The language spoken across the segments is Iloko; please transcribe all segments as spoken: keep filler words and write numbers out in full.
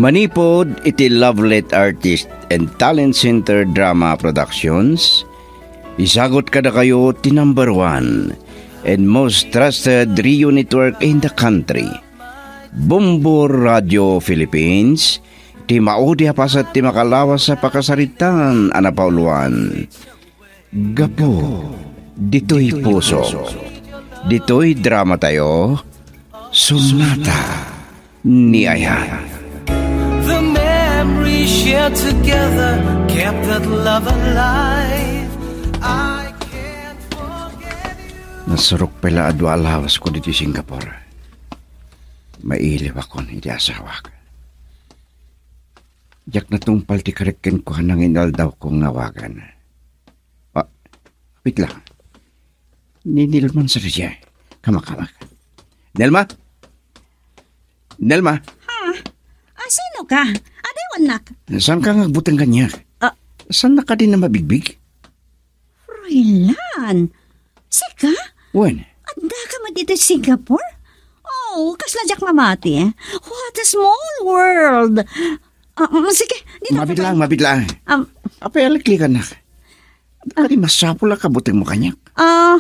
Manipud iti Lovelet Artist and Talent Center Drama Productions, isagut kadakayo ti number one and most trusted radio network in the country, Bombo Radio Philippines, ti maudi a paset ti makalawas a pakasaritaan a napauluan. Gapu ditoy puso, ditoy drama tayo, Sonata ni Ayan. The memories shared together kept that love alive. I can't forget it. Nasurok pay la a dua a lawas ko ditoy Singapore. Mailiwakon iti asawak. Diak natungpal ti karek kenkuana nga inaldaw ko nga awagan. Ah, wait lang. Ni Nelma sa kasiya. Kamakamak. Nelma? Nelma? Ha? Ah, sino ka? Adewan nak. Saan ka nga agbuteng kaniak? Ah. Saan na ka din na mabigbig? Froilan? Sika? Wen? Adda ka met ditoy Singapore? Oh, kasla diak mamati. What a small world. Ah, mm, sige, dita. Mabit lang, mabit lang. Um, Apay aliklikan nak. Kadi masapul a kabuteng mo kaniak. Ah,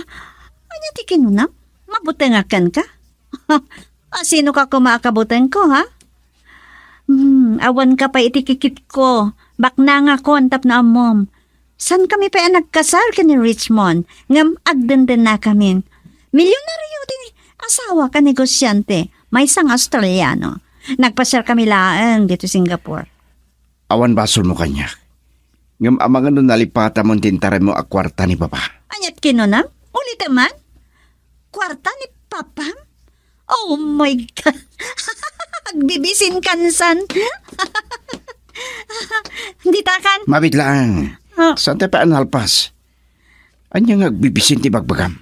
anya ti kinunam? Mabuteng a kenka? Ah, sino ka kuma a kabuteng ko, ha? Hmm, awan ka pay iti kikit ko. Baknangakon tapno ammom. Saan kami pay a nagkasar ken ni Richmond, ngem agdendennakamin. Milyonaryo ti asawa ken negosiante, maysa nga Australiano. Nagpasiar kami laeng ditoy Singapore. Awan basolmo kaniak. Ngem amangan no nalipatamon ti intaraymo a kuarta ni Papa. Aniat kinunam? Ulitem man? Kuarta ni Papam? Oh my God! Agbibisin kansan! Ditakan! Mabit lang. Ah. Saan tayo pa analpas? Anya nga agbibisin ti bagbagam?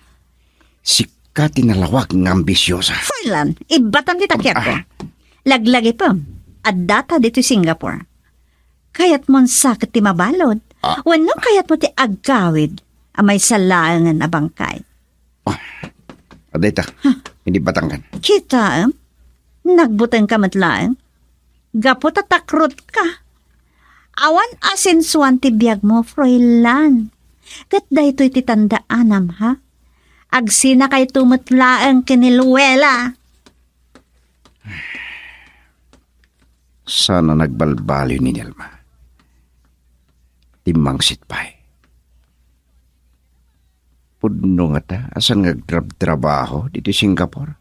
Sika ti nalawag nga ambisyosa. Froilan, ibbatam ti takiak ko. Ah. Laglagipem, addata ditoy Singapore. Kayatmon saket ti mabalud? Ah. Wenno kayatmo ti agkawid a maysa laengen a bangkay? Ah, adda ita. Huh. Inibbatangkan. Kitaem? Nagbuteng ka met laeng? Gapu ta takrot ka. Awan asensuan ti biagmo, Froilan. Ket daytoy ti tandaanam, ha? Agsinakayto met laeng ken ni Luella. Saan a nagbalbaliw ni Nelma. Timmangsit pay. Pudno ngata a saan nga agtrabtrabaho ditoy Singapore.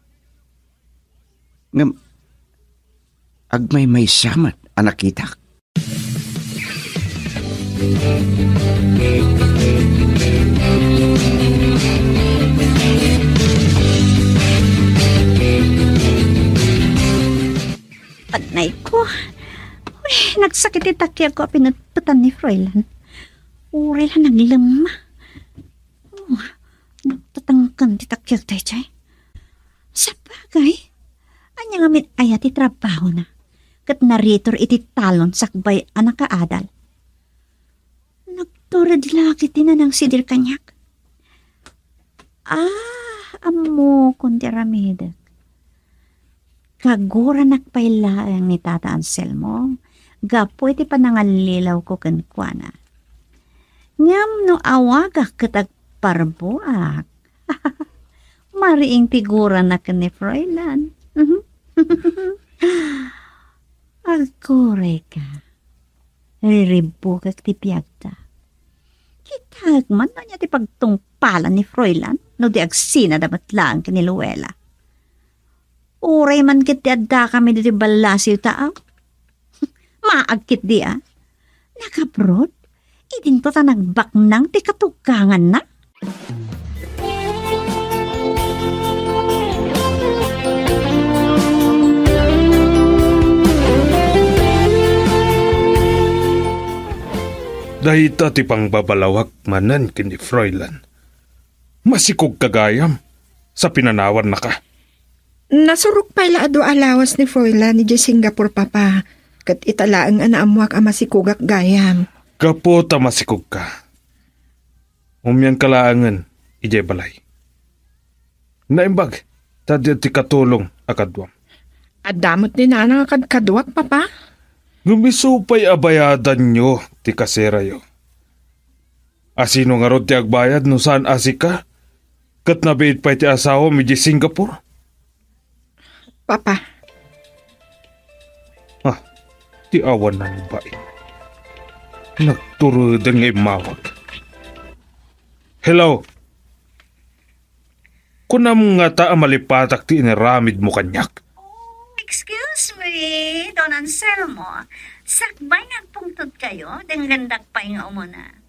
Ngem agmaymaysa met a nakitak. Panay ko. Uy, nagsakit ti takiak ko a pinetpetan ni Froilan. Uray la naglemma. Oh, nagtatangken ti takiak daydiay. Sabagay, ania ngamin aya ti trabahona? Ket naritor iti talon sakbay a nakaadal. Nagtured la ketdi a nangsidir kaniak. Ah, ammokon ti aramidek. Kaguranak pay laeng ni Tata Anselmo gapu iti panangallilawko kenkuana. Ngem no awagak ket agparbuak, mariing ti gurana ken ni Froilan. Agkurayka. Riribbukek ti biagta. Kitaek man no ania ti pagtungpalan ni Froilan no di agsinada met laeng ken ni Luella. Uray man ket ti addakami ditoy ballasiw ta, a? Maag ketdi, a? Nag-abroad? Idinto ta nagbaknang ti katuganganna? Dayta ti pangbabalawak manen ken ni Froilan. Masikog ka gayam sa pinanawannaka. Nasurok pay la a dua a lawas ni Froilan idiay Singapore, Papa, ket ita laeng a naammoak a masikogak gayam. Gapu ta masikog ka, umian ka laengen idiay balay. Naimbag ta adda ti katulong a kaduam. Adda met ni Nana nga kadkaduak, Papa? Ngem isu pay a bayadanyo ti kaserayo. A sino ngarud ti agbayad no saan a sika? Ket nabiit pay ti asawam idiay Singapore? Papa. Ah, ti awan nangbain. Nagturuden nga immawag. Hello? Kunam ngata a malipatak ti inaramidmo kaniak? Oh, excuse me, Don Anselmo. Sakbay nga agpungtod kayo, denggendak pay nga umuna.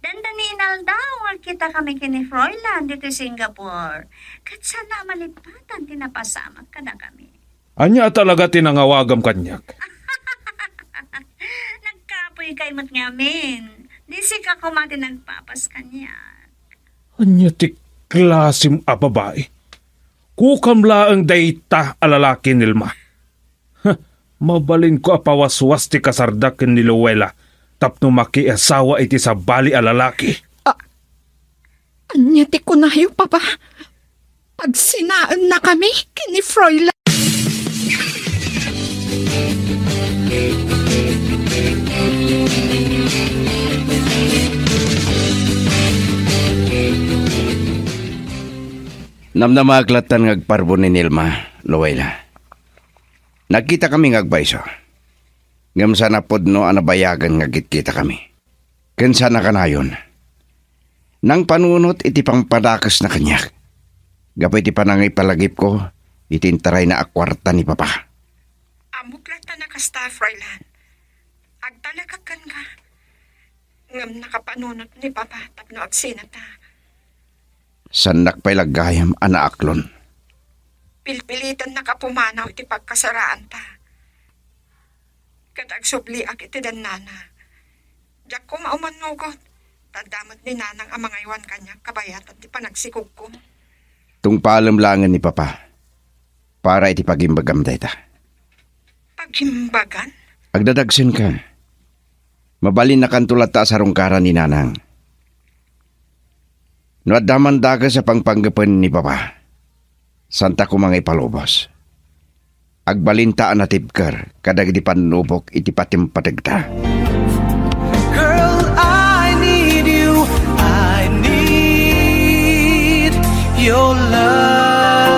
Dandani inaldaw nga agkita kami ken ni Froilan ditoy Singapore. Ket saan a malipatan ti napasamak kadakami. Ania a talaga ti nangawagam kaniak? Nagkapoy kay met ngamin. Di sika koma ti nagpapas kaniak. Ania ti klasim a babai? Kukam laeng dayta a lalaki, Nelma. Huh, mabalinko a pawaswas ti kasarda ken ni Luella tapno makiasawa iti sabali a lalaki. Ah, ania ti kunayo, Papa? Pagsinaenna kami ken ni Froilan. Namnamaak lattan nga agparbon ni Nelma, Luella. Nagkita kami nga agpayso. Ngem saan a pudno a nabayagan nga agkitkita kami. Ken saan a kanayon. Nangpanunot iti pangpadakesna kaniak. Gapu iti panangipalagipko iti intarayna a kuarta ni Papa. Ammok latta a kasta, Froilan. Agtalekak kenka. Ngem nakapanunot ni Papa tapno agsinata. Saannak pay la gayam a naaklon. Pilpilitennaka a pumanaw iti pagkasaraanta. Ket agsubliak iti dennana. Diak koma umannugot, ta adda met ni Nanang a mangaywan kaniak kabayatan ti panagsikogko. Tungpalem laengen ni Papa para iti pagimbagam dayta. Pagimbagan? Agdadagsenka. Mabalinnakanto latta a sarungkaran ni Nanang. No adda man dakes a pangpanggepen ni Papa, saanta koma nga ipalubos. Agbalinta a natibker kadagiti pannubok iti patimpategta. Girl, I need you. I need your love.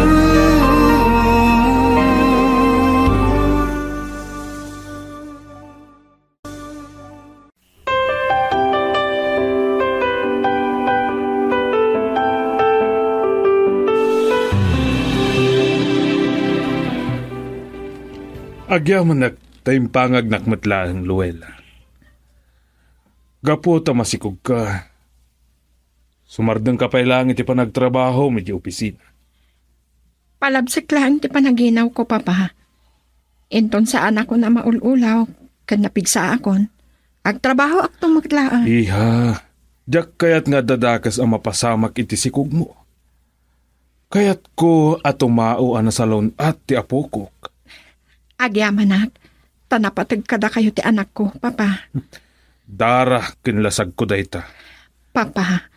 Ooh. Agyamanak ta impangagnak met laeng, Luella. Gapu ta masikogka, sumardengka pay laeng iti panagtrabahom iti opisina. Palabsek laeng ti panaginawko, Papa. Inton saanakon a maul-ulaw ken napigsaakon, agtrabahoakto met laeng. Iha, diak kayat nga adda dakes a mapasamak iti sikogmo. Kayatko a tumao a nasalun-at ti apokok. Agyamanak, ta napateg kadakayo ti anakko, Papa. Dara ken lasagko dayta. Papa,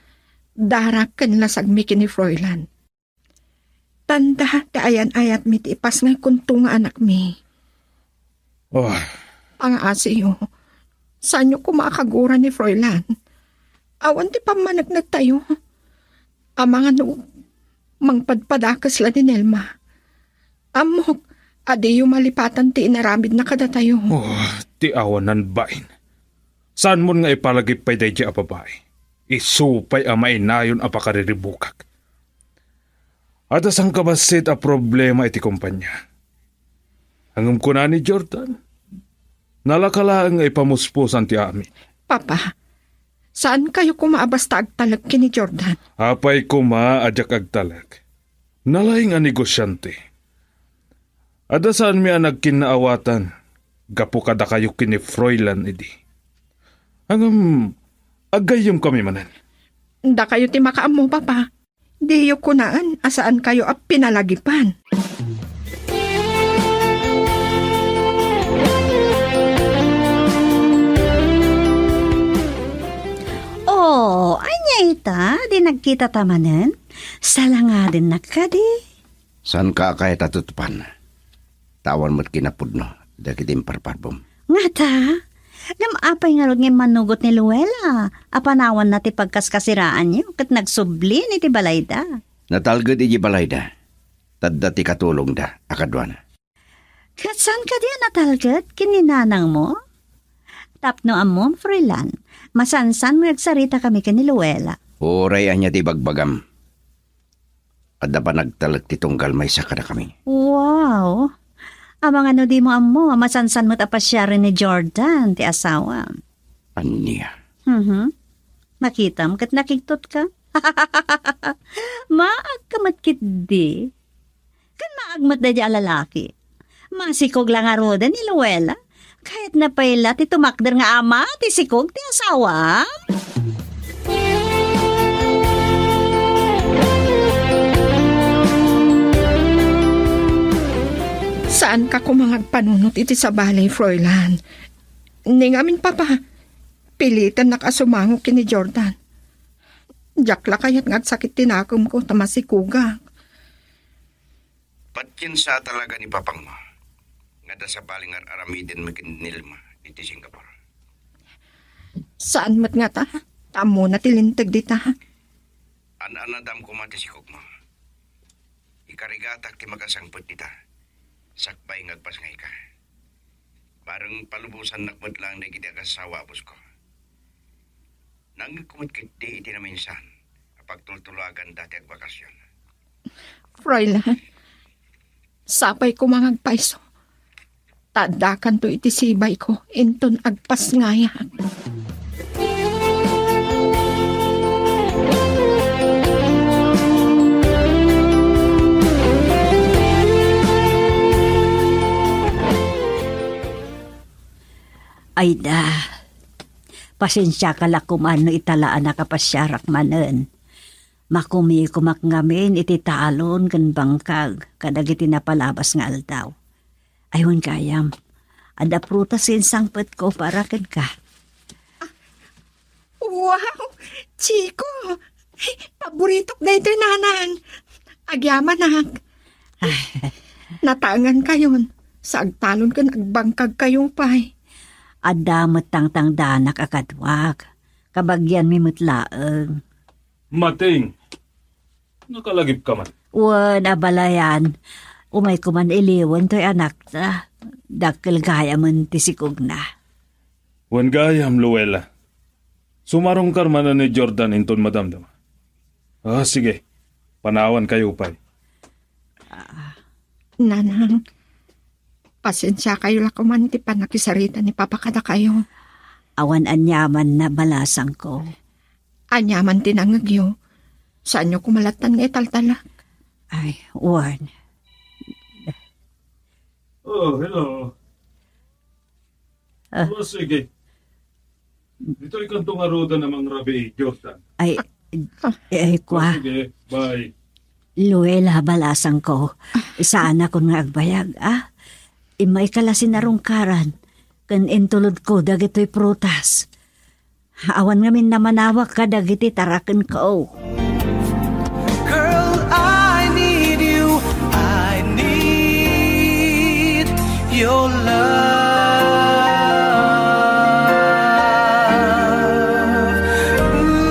dara ken lasagmi ken ni Froilan. Tanda ti ayan-ayatmi ti ipasngaykonto nga anakmi. Oh. Pangaasiyo, saanyo koma a kagura ni Froilan. Awan ti pammaneknektayo. Amangan no mangpadpadakes la ni Nelma. Ammok a diyo malipatan ti inaramidna kadatayo. Oh, ti awanan bain. Saanmon nga ipalagip pay daydiay a babai? Isu pay a mainayon a pakariribukak. Adda sangkabassit a problema iti kompania. Ngem kuna ni Jordan, nalaka laeng nga ipamuspusan ti amin. Papa, saankayo koma a basta agtalek ken ni Jordan? Apay koma a diak agtalek. Nalaing a negosiante. Adda saanmi a nagkinnaawatan gapu kadakayo ken ni Froilan idi. Ngem, aggayyemkami manen. Dakayo ti makaammo, Papa. Diyo kunaen a saankayo a pinalagipan. Oh, ania ita? Di nagkitata manen? Salangadennak kadi? Saanka a kayat a tutupan? Ta awan met kinapudno dagiti imparparbom. Ngata? Ngem apay ngarud nga immanugot ni Luella a panawanna ti pagkaskasiraanyo ket nagsublin iti balayda? Natalged iti balayda. Tadda ti katulongda a kaduana. Ket saan kadi a natalged ken ni nanangmo? Tapno ammom, Froilan, masansan nga agsarita kami ken ni Luella. Uray ania ti ibagbagam. Adda panagtalek ti tunggal maysa kadakami. Wow! Amangan no dimo ammo a masansan met a pasiaren ni Jordan ti asawam. Ania? Mhm. Makitam ket nakigtotka. Maagka met ketdi. Ken maag met daydi a lalaki. Masikog la ngaruden ni Luella. Kayatna pay la ti tumakder nga ama ti sikog ti asawa? Saanka koma nga agpanunot iti sabali, Froilan. Ni ngamin, Papa, pilitennak a sumango ken ni Jordan. Diak la kayat nga agsakit ti nakemko ta masikogak. Patiensia talaga ni papangmo nga adda sabali nga ar-aramiden met ken ni Nilma iti Singapore. Saan met ngata? Ta ammona ti linteg dita. An-anadam koma ti sikogmo. Ikarigatak ti makasangpet dita, sakbay nga agpasngayka. Bareng palubosannak met laeng dagiti agassawa a bosko. Nangngegko met ketdi iti naminsan a pagtultulagan dati agbakasyon. Froilan, sapay koma nga agpayso. Ta addakanto iti sibayko inton agpasngayak. Ayda, pasensiaka la koman no italaanak a pasiarak manen. Makumikomak ngamin iti talon ken bangkag kadagiti napalabas nga aldaw. Ay, wen gayam, adda prutas nga insangpetko para kenka. Wow! Chico! Paboritok daytoy, nanang. Agyamanak. Ay. Nataengankayon. Sa agtalon ken agbangkagkayo pay. Adda met tangtangdanak a kaduak. Kabagianmi met laeng. Mating! Nakalagipka man? Wen, abalayan. Umayko man iliwen toy anakta. Dakkel gayamen ti sikogna. Wen gayam, Luella. Sumarungkar manen ni Jordan inton madamdama. Ah, sige. Panawankayo pay. Ah. Nanang, pasensiakayo la koman ti pannakisarita ni Papa kadakayo. Awan aniamanna, balasangko. Aniaman ti nangngegyo, saanyo koma lattan nga italtalek. Ay, wen. Oh, hello. Ah. Oh, sige. Ditoy kanto ngaruden a mangrabii, Jordan. Ay, ah, eh, oh, kwa. Sige, bye. Luella, balasangko. Saanakon nga agbayag, ah? Immayka la sinarungkaran, ken intulodko dagitoy prutas. Awan ngamin namanawak kadagiti tarakenko. Girl, I need you. I need your love. Ooh.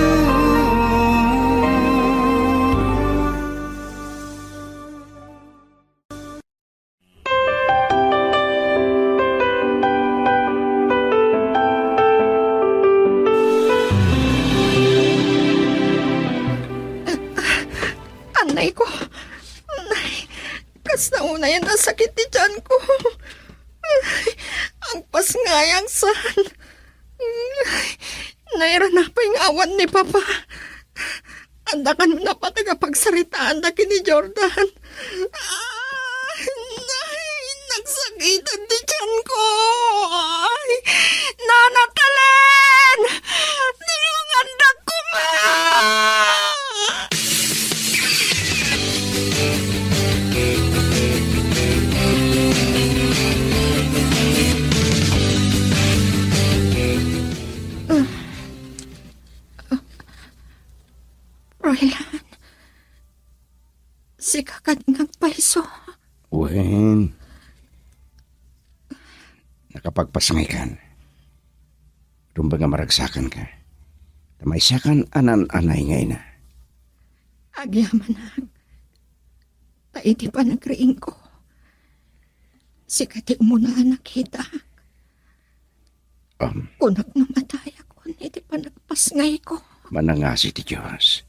Anay ko. Nay, kas naunay a nasakit ti tiyanko. Nay, agpasngayaksan. Nay, nairana pay nga awan ni Papa. Adda kano napateg a pagsaritaanda ken ni Jordan. Ay, nay, nagsakiten ti tiyanko. Ay, Nana Talen! Tulongandak koma! Roylan, sika kadi nga pay isu. Wen, nakapagpasngaykan. Rumbeng a maragsakanka. Ta maysakan a naan-anay nga ina. Agyamanak, ta iti panagriingko, sika ti umuna a nakitak. Um, Kunak no matayak iti panagpasngayko. Manangasi ti Dios.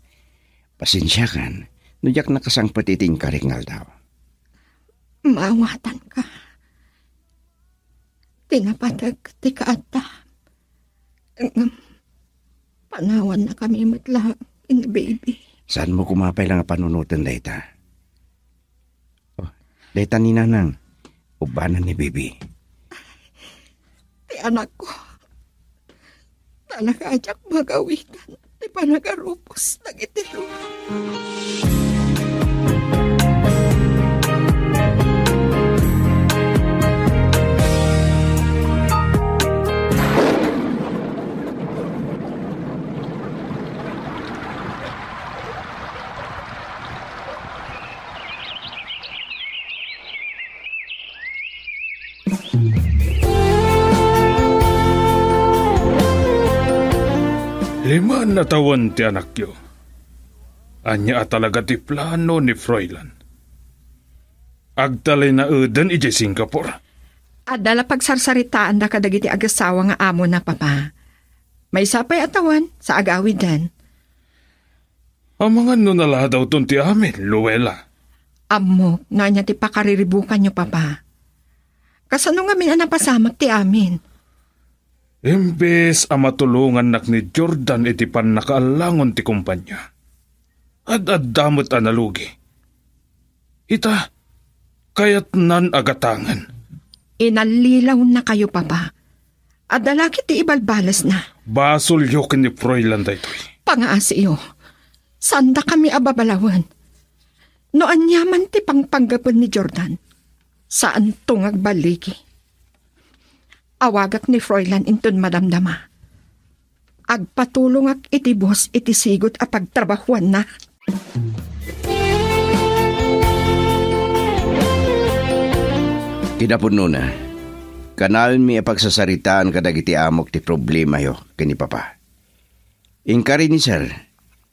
Pasensiakan no diak nakasangpet iti inkarik nga aldaw. Maawatanka. Ti napateg ti kaadda. Ngem panawannakami met la ken ni Baby. Saanmo koma pay la nga panunoten dayta? Oh, dayta ni Nanang. Ubbanan ni Baby. Ti anakko. Talaga a diak magawitan ti panagarupos dagiti lua. Lima a tawen ti anakyo. Ania a talaga ti plano ni Froilan? Agtalinaeden idiay Singapore? Adda la pagsarsaritaanda kadagiti agasawa nga amona, Papa. Maysa pay a tawen, sa agawiden. Amangan no naladawton ti amin, Luella. Ammok no ania ti pakariribukanyo, Papa. Kasano ngamin a napasamak ti amin? Imbes a matulongannak ni Jordan iti pannakaallangon ti kompania, ad-adda met a nalugi. Ita, kayatnan a gatangen. Inallilawnakayo, Papa. Adda la ketdi ibalbalesna. Basolyo ken ni Froilan daytoy. Pangaasiyo. Saandakami a babalawen. No ania man ti pangpanggapen ni Jordan, saanto nga agballigi. Awagak ni Froilan inton madamdama. Agpatulongak iti buas iti sigud a pagtrabahuanna. Kinapudnona, kanaenmi a pagsasaritaan kadagiti amok ti problemayo ken ni Papa. Inkari ni Sir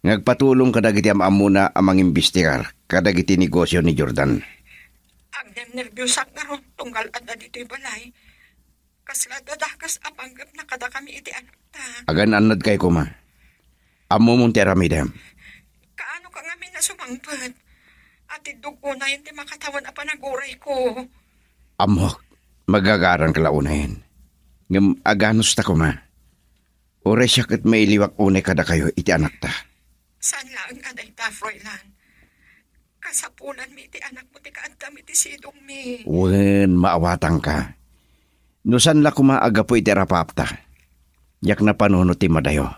nga agpatulong kadagiti am-ammona a mangimbestigar kadagiti negosio ni Jordan. Agnernerbiosak ngarud tunggal adda ditoy balay. Kasla adda dakes a panggepna kadakami iti anakta. Agan-annadkay koma. Ammomon ti aramidem. Kaano ka ngamin a sumangpet? Atiddog unayen ti makatawen a panagurayko. Ammok, magagaranka la unayen. Ngem aganusta koma. Uray siak ket mailiwak unay kadakayo iti anakta. Saan laeng a dayta, Froilan. Kasapulanmi iti anakmo ti kaaddam iti sidongmi. Wen, maawatanka. No saan la koma a gapu iti arapapta, diak napanunot ti madayo.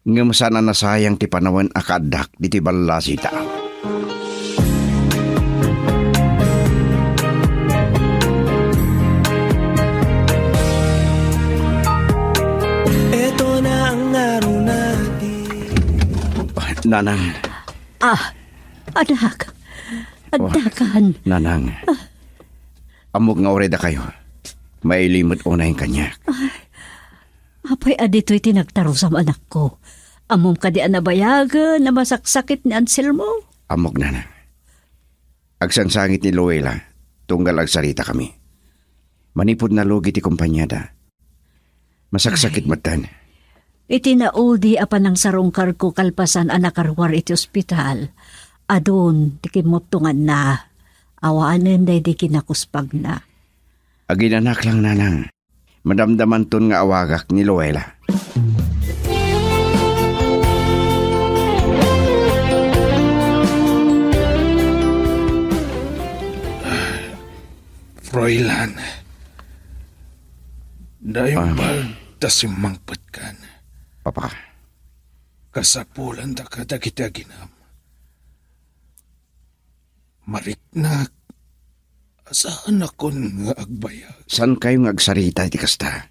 Ngem saan a nasayang ti panawen a kaaddak ditoy ballasitaam. Eto na ang ngaruna ti Nanang. Ah, anak. Addakan. Nanang. Ammok nga uray dakayo. Mailimet unayen kaniak. Ay, apay a ditoy ti nagtarusam, anakko? Ammom kadi a nabayagen a masaksakit ni Anselmo? Ammok, Nanang. Agsangsangit ni Luella tunggal agsaritakami. Manipud nalugi ti kompaniada, masaksakit metten. Iti naudi a panangsarungkarko kalpasan a nakaruar iti ospital, adun ti kimmuttonganna. Awanen daydi kinakuspagna. Aginanak lang, Nanang. Madamdamanton nga awagak ni Luella. Froilan, naimbag ta simmangpetkan. Papa. Kasapulanda kadagiti aginam. Mariknak, saanakon nga agbayag. Saankayo nga agsarita iti kasta?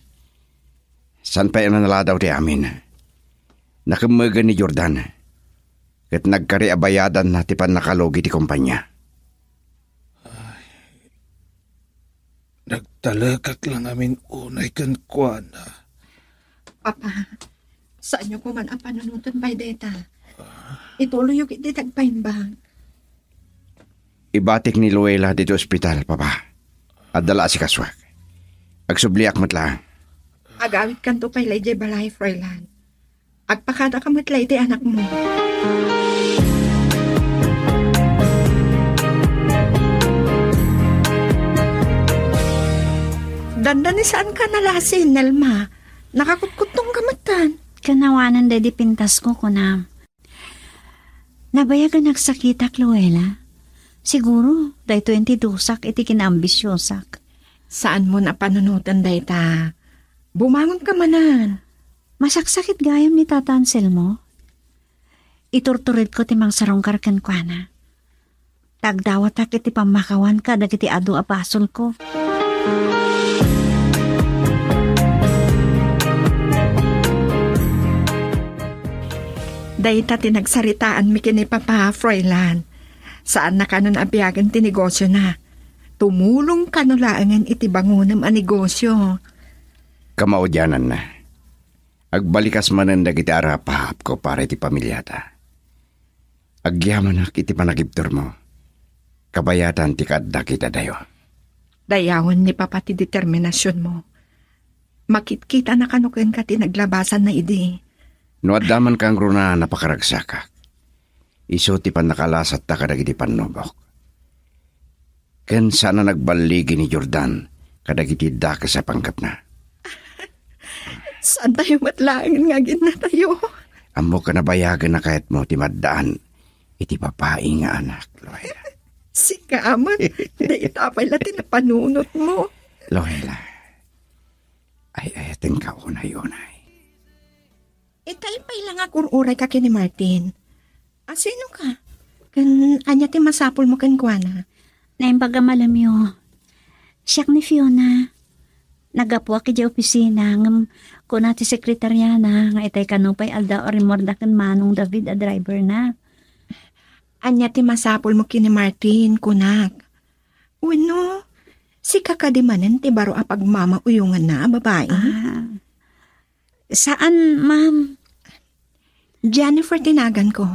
Saan pay a naladaw ti amin? Nakemmegen ni Jordan, ket nagkari a bayadanna ti pannakalugi ti kompania. Nagtalekak lang amin unay kenkuana. Papa, saanyo koman a panunoten pay dayta. Ituloyyo iti agpaimbag. Ibatik ni Luella ditoy ospital, Papa. Adda la asikasuak. Agsubliak met laeng. Agawidkanto pay la idiay balay, Froilan. Agpakadaka met la iti anakmo. Dandani, saanka nalasin, Nelma. Nakakutkuttongka metten. Kanawanan daydi pintasko, kunam. Nabayag a nagsakitak, Luella. Siguro, daytoyen ti dusak iti kinaambisiosak. Saanmo a panunoten dayta. Bumangonka manen. Masaksakit gayam ni Tata Anselmo. Iturturedko ti mangsarungkar kenkuana. Ta agdawatak iti pammakawan kadagiti adu a basolko. Dayta ti nagsaritaanmi ken ni Papa, Froilan. Saanna kanon a biagen ti negosiona. Tumulong kano laengen iti bangonem a negosio. Kamaudiananna. Agbalikas manen dagiti arapaapko para iti pamiliata. Agyamanak iti panagibturmo. Kabayatan ti kaaddak ita dayo. Dayawen ni Papa ti determinasionmo. Makitkitana kano kenka ti naglabasanna idi. No adda man kangruna a napakaragsakak, isu ti pannakalasatta kadagiti pannubok. Ken saan a nagballigi ni Jordan kadagiti dakes a panggepna. Saantayo met laeng nga aginnatayo. Ammok a nabayagen a kayatmo ti maddaan iti babai nga anak, Loela. Sika met, dayta pay la ti napanunotmo. Loela, ay-ayatenka unay-unay. Itay pay la nga agur-urayka ken ni Martin. Asino ka? Ken ania ti masapulmo kenkuana? Naimbag a malemyo. Siak ni Fiona. Naggapuak idiay opisina, ngem kuna ti sekretariana nga itay kano pay aldaw a rimmuarda ken Manong David a driverna. Ania ti masapulmo ken ni Martin, kunak? Wenno, sika kadi manen ti baro a pagmamauyonganna a babai? Ah, saan, ma'am. Jennifer ti naganko.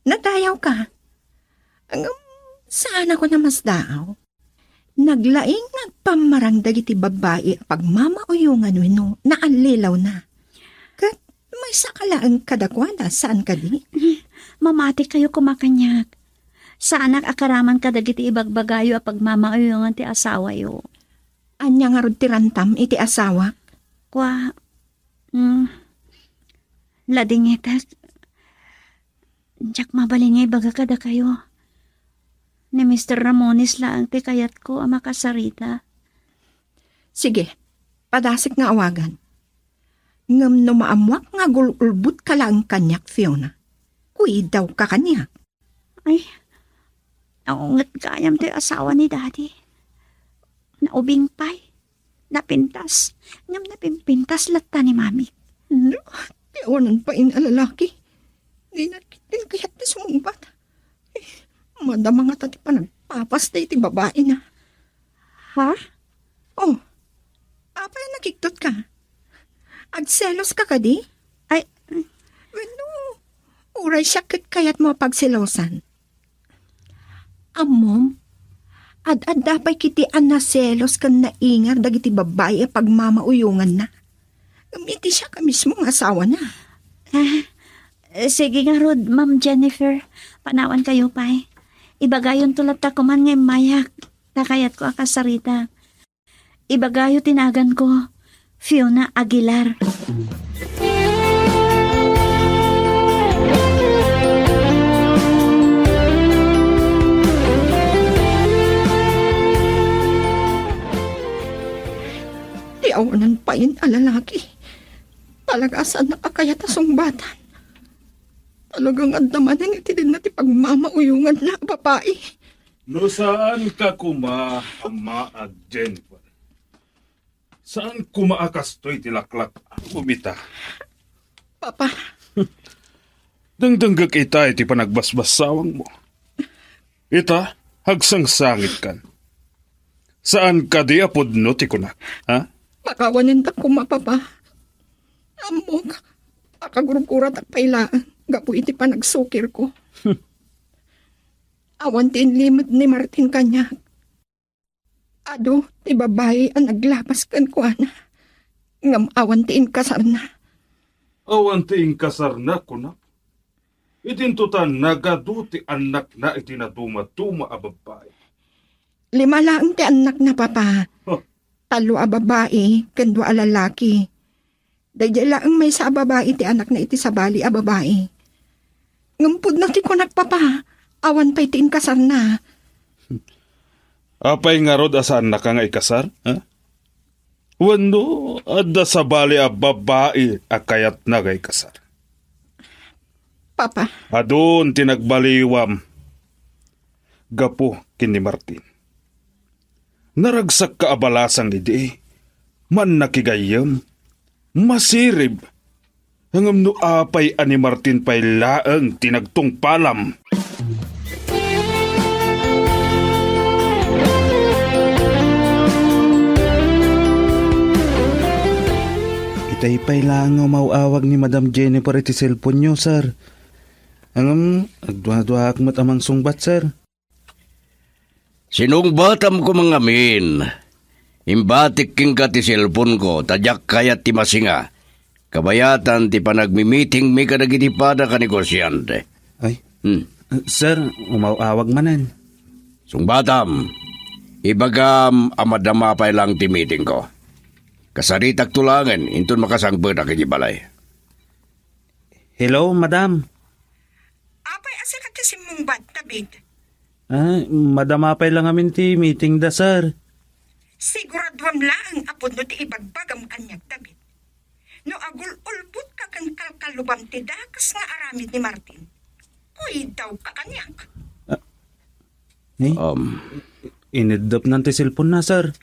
Nadayawka? Ngem, saanakon a masdaaw. Naglaing nga agpammarang dagiti babbai a pagmamauyongan wenno naallilawna. Ket maysaka laeng kadakuada, saan kadi? Mamatikayo koma kaniak. Saanak a karaman kadagiti ibagbagayo a pagmamauyongan ti asawayo. Ania ngarud ti rantam iti asawak? Kua, mm, ladingitek. Diak mabalin nga ibaga kadakayo. Ni Mister Ramones laeng ti kayatko a makasarita. Sige, padasek nga awagan. Ngem no maammuak nga agul-ulbodka laeng kaniak, Fiona, kuidawka kaniak. Ay, naunget gayam ti asawa ni Daddy. Naubing pay. Napintas. Ngem napimpintas latta ni Mami. No, ti awanan pay a lalaki. Dina ketdin kayat ti sumungbat. Eh, madama ngata ti panagpapas daydi babaina. Ha? Oh, apay a nakiktotka? Agselos ka kadi? Ay. Wenno, uray siak ket kayatmo a pagselosan. Ammom, ad-adda pay ketdi a naselos ken naingar dagiti babbai a pagmamauyonganna. Ngem iti siak a mismo nga asawana. Ah, sige ngarud, Ma'am Jennifer, panawankayo pay. Ibagayonto latta koman nga immayak, ta kayatko a kasarita. Ibagayo ti naganko, Fiona Aguilar. Ti awanan pay a lalaki. Talaga a saannak a kayat a sungbatan. Talaga nga adda manen iti dinna ti pagmamauyonganna a babai. No saanka koma a maag, Jennifer, saan koma a kastoy ti laklak-am ita. Papa. Dengdenggek ita iti panagbasbassawangmo. Ita, agsangsangitkan. Saan kadi a pudno ti kunak, ha? Pakawanendak koma, Papa. Ammok, akagurguratak pay laeng gapu iti panagsukirko. Awan ti inlimed ni Martin kaniak. Adu ti babai a naglabas kenkuana, ngem awan ti inkasarna. Awan ti inkasarna, kunak. Idinto ta nagadu ti annakna iti nadumaduma a babbai. Lima laeng ti annakna, Papa. Huh. Tallo a babai ken dua a lalaki. Daydiay laeng maysa a babai ti anakna iti sabali a babai. Ngem pudno ti kunak, Papa, awan pay ti inkasarna. Apay ngarud a saannaka nga ikasar, ha? Wenno, adda sabali a babai a kayatna nga ikasar? Papa. Adun ti nagbaliwam gapu ken ni Martin. Naragsakka a balasang idi, mannakigayyem, masirib, ngem no apay a ni Martin pay laeng ti nagtungpalam. Itay pay laeng nga umaw-awag ni Madam Jennifer iti cellphone-yo, sir. Ngem, agduaduaak met a mangsungbat, sir. Sinungbatam koma ngamin. Imbatik kenka ti cellphone-ko, ta diak kayat ti masinga. Kabayatan ti panagmi-meeting-mi kadagiti pada kanegosiante. Ay, hmm, sir, umaw-awag manen. Sungbatam, ibagam a madama pay lang ti meeting-ko. Kasaritakto laengen inton makasangpetak iti balay. Hello, madam. Apay a sika ti simmungbat, David? Ah, madama pay lang amin ti meeting da, sir. Siguraduam laeng a pudno ti ibagbagam kaniak, David. No agul-ulbodka ken kalkalubam ti dakes nga aramid ni Martin, kuydawka kaniak. Ah, ni? Um, Ineddepnan ti cellphone-na, sir.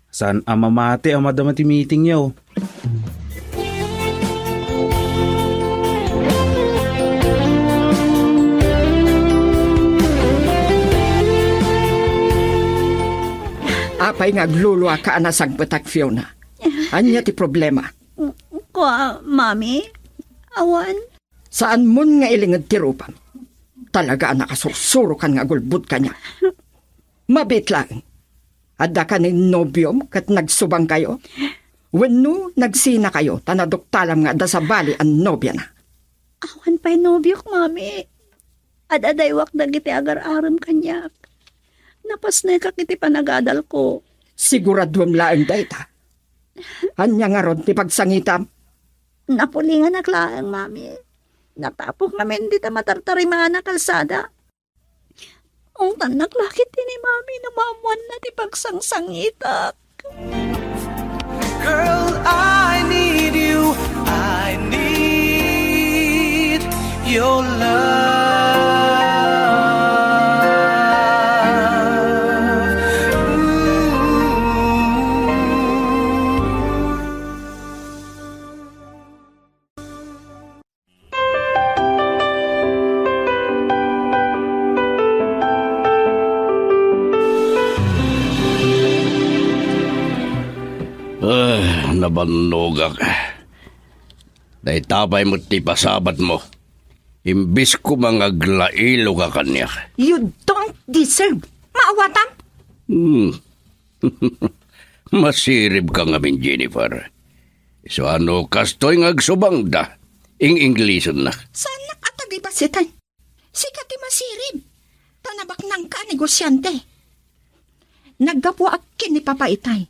Saan a mamati a madama ti meeting-yo. Apay nga agluluaka a nasangpetak, Fiona? Ania ti problema? Kua, Mami, awan. Saanmon nga ilinged ti rupam. Talaga a nakasursurokan nga agulbod kaniak. Mabiit laeng. Adda kanin nobiom ket nagsubangkayo? Wenno nagsinakayo ta naduktalam nga adda sabali a nobiana? Awan pay nobiok, Mami. Ad-adaywak dagiti agar-arem kaniak. Napasnekak iti panagadalko. Siguraduem laeng dayta. Ania ngarud ti pagsangitam? Napulinganak laeng, Mami. Natapok ngamin dita matartarimana kalsada. Ungtannak la ketdi ni Mami no maammoanna ti pagsangsangitak. Girl, I need you. I need your love. Ooh. Ah, nabannogak. Dayta pay met ti pasabatmo. Imbes koma nga aglailoka kaniak. You don't deserve. Maawatam? Hmm. Masiribka ngamin, Jennifer. Isu a no kastoy nga agsubangda, ing-Inglisennak. Saannak a tagibasitan? Sika ti masirib. Ta nabaknangka a negosiante. Naggapuak ken ni Papa itay.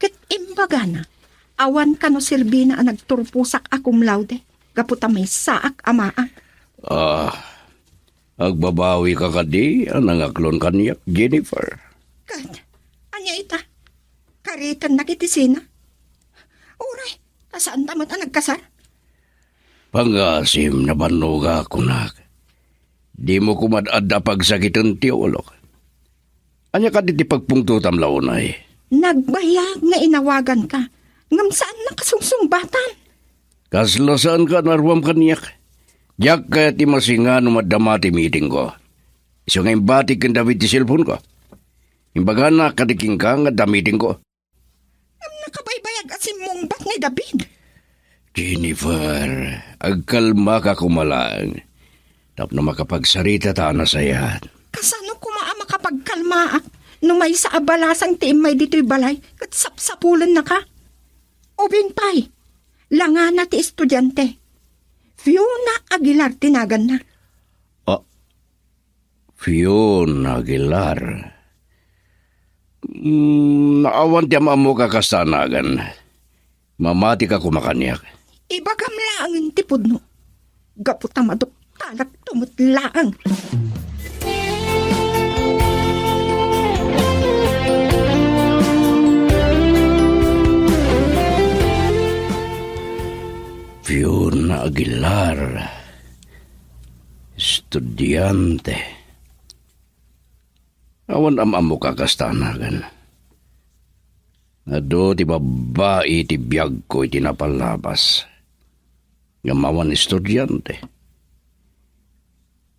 Ket imbagana, awan kano serbina a nagturposak a cum laude gapu ta maysaak a maag. Ah, agbabawika kadi a nangaklon kaniak, Jennifer? Ket, ania ita? Karitennak iti sina? Uray, ta saanta met a nagkasar? Pangasim, nabannogak, kunak. Dimo koma ad-adda a pagsakiten ti ulok. Ania kadi ti pagpungtotam la unay? Nagbayag nga inawaganka, ngem saannak a sungsungbatan. Kasla saanka a naruam kaniak. Diak kayat ti masinga no madama ti meetingko. Isu nga imbatik ken David ti cellphoneko. Imbagana kadi kenka nga adda meetingko. Ngem nakabaybayag a simmungbat ni David. Jennifer, agkalmaka koma laeng. Tapno makapagsaritata a nasayaat. Kasano koma a makapagkalmaak no maysa a balasang ti immay ditoy balay ket sapsapulennaka? Ubing pay, langana ti estudiante. Fiona Aguilar ti naganna. Ah, Fiona Aguilar. Mm, awan ti am-ammok a kasta a nagan. Mamatika koma kaniak. Ibagam laengen ti pudno. Gapu ta maduktalakto met laeng. Fiona Aguilar. Estudiante. Awan am-ammok a kasta a nagan. Adu ti babbai iti biagko iti napalabas. Ngem awan estudiante.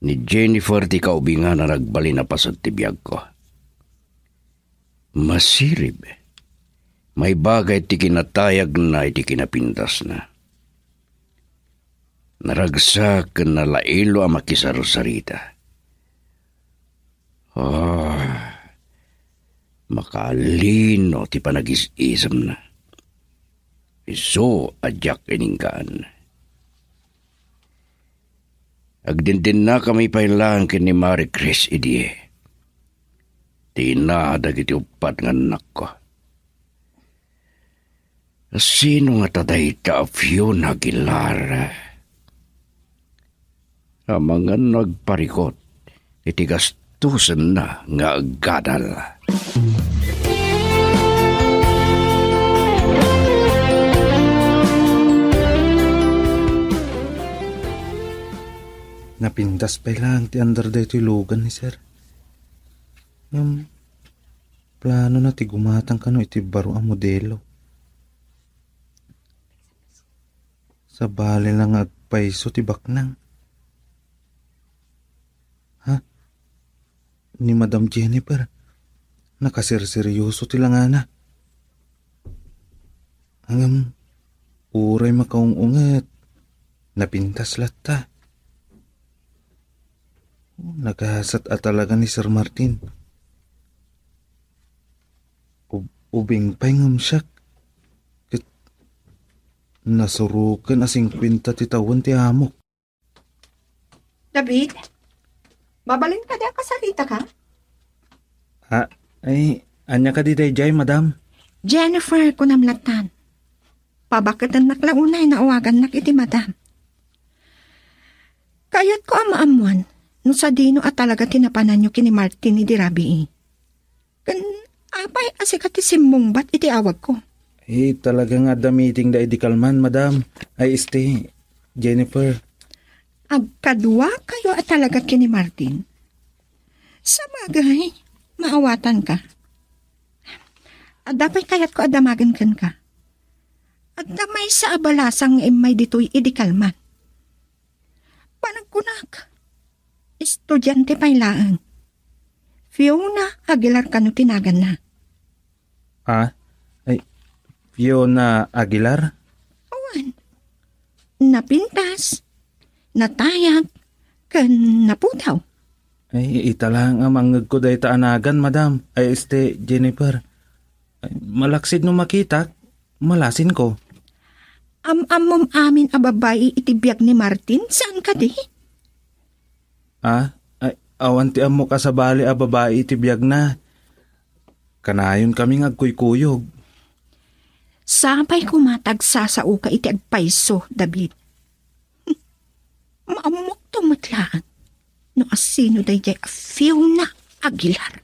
Ni Jennifer ti kaubingan a nagbalin a paset ti biagko. Masirib. Maibaga iti kinatayagna iti kinapintasna. Naragsak ken nalailo a makisarsarita. Ah, makaalino ti panagis-isemna. Isu a diak ininggaan. Agdindinna kami pay laeng ken ni Marie Chris idi. Ti ina dagiti uppat nga annakko. Sino ngata dayta a Fiona Aguilar? Amangan no agparikot iti gastusenna nga aggadal. Napintas pay laeng ti andar daytoy lugan ni Sir. Ngem, planona ti gumatang kano iti baro a modelo. Sabali la nga agpayso ti baknang. Ha? Ni Madam Jennifer, nakaserseryoso ti langana. Ngem, uray makaung-unget, napintas latta. Nagasat a talaga ni Sir Martin. Ub-, ubing pay ngem siak. Ket nasuroken a singkuenta ti tawen ti amok. David, mabalin kadi a kasarita ka? Ah, ay, ania kadi daydiay, madam? Jennifer, kunam lattan. Pabaketennak la unay no awagannak iti madam. Kayatko a maammoan no sadino a talaga ti napananyo ken ni Martin idi rabii. Ken apay a sika ti simmungbat iti awagko? Eh, talaga nga adda meeting da idi kalman, madam. Ay, este, Jennifer. Agkaduakayo a talaga ken ni Martin? Sabagay, maawatanka. Adda pay kayatko a damagen kenka. Adda maysa a balasang nga immay ditoy idi kalman. Panagkunak, estudiante pay laeng. Fiona Aguilar kano ti naganna? Ah, ay, Fiona Aguilar? Awan. Napintas, natayag, ken napudaw. Ay, ita laeng a mangngegko dayta a nagan, madam. Ay, este, Jennifer. Ay, malaksid no makitak, malasinko. Am-ammom amin a babai iti biag ni Martin, saan kadi? Ah, ay, awan ti ammok a sabali a babai iti biagna. Kanayon kami nga agkuykuyog. Sapay koma ta agsasaoka iti agpayso, David. Maammokto met laeng no asino daydiay a Fiona Aguilar.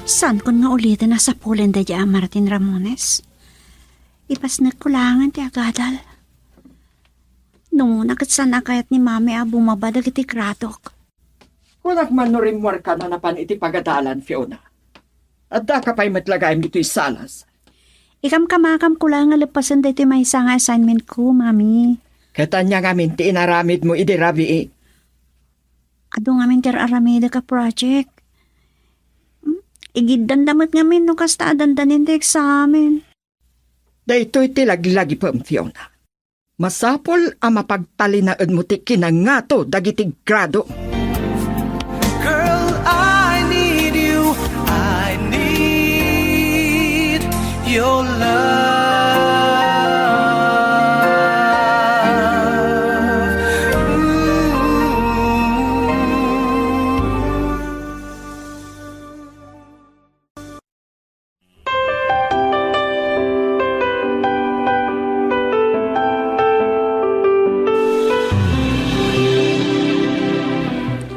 Saankon nga uliten a sapulen daydiay a Martin Ramones. Ipasnekko laengen ti agadal. Numona ket saan a kayat ni Mami a bumaba dagiti gradok. Kunak man no rimmuarka a napan iti pagadalan, Fiona. Addaka pay met la gayam ditoy salas. Ikamkamakam ko laeng nga leppasen daytoy maysa nga assignment ko, Mami. Ket ania ngamin ti inaramidmo idi rabii? Adu ngamin ti ar-aramidek a project. Hmm? Igiddanda met ngamin no kasta a dandanin ti eksamen. Daytoy ti laglagipem, Fiona. Masapul a mapagtalinaedmo ti kinangato dagiti grado. Girl, I need you. I need your love. Ooh.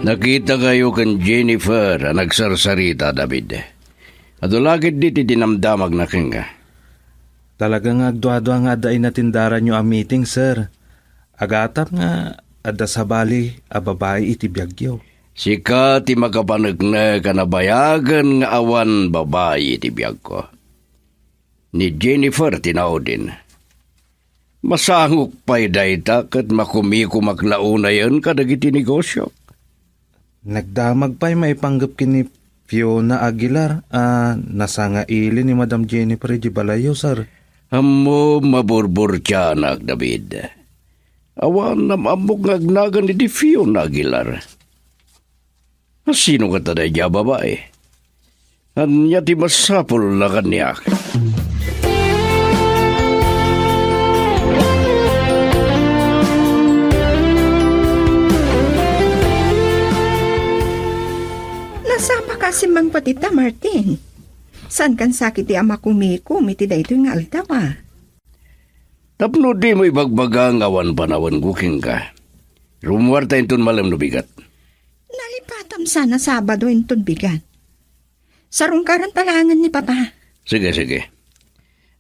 Nakitakayo ken Jennifer a nagsarsarita, David. Adu la ketdi ti dinamdamagna kenka. Talaga nga agduadua nga adda inatendaranyo a meeting, sir. Agatap nga adda sabali a babai iti biagyo. Sika ti makapaneknek a nabayagen nga awan babai iti biagko. Ni Jennifer ti naudin. Masangok pay dayta ket makumikomak la unayen kadagiti negosio. Nagdamag pay maipanggep ken ni Fiona Aguilar a nasangaili ni Madam Jennifer iti balayyo, sir. Ammom a burburtianak, David. Awan am-ammok nga agnagan idi Fiona Aguilar. Sino kadi daydiay a babai? Ania ti masapulna kaniak? Nasapaka a simmangpet ita, Martin. Saankan sakit ti a makumikom iti daytoy nga aldaw, a? Tapno dimo ibagbaga nga awan panawenko kenka. Rummuarta inton malem no bigat. Nalipatam sana Sabado inton bigat. Sarungkaranta laengen ni Papa. Sige, sige.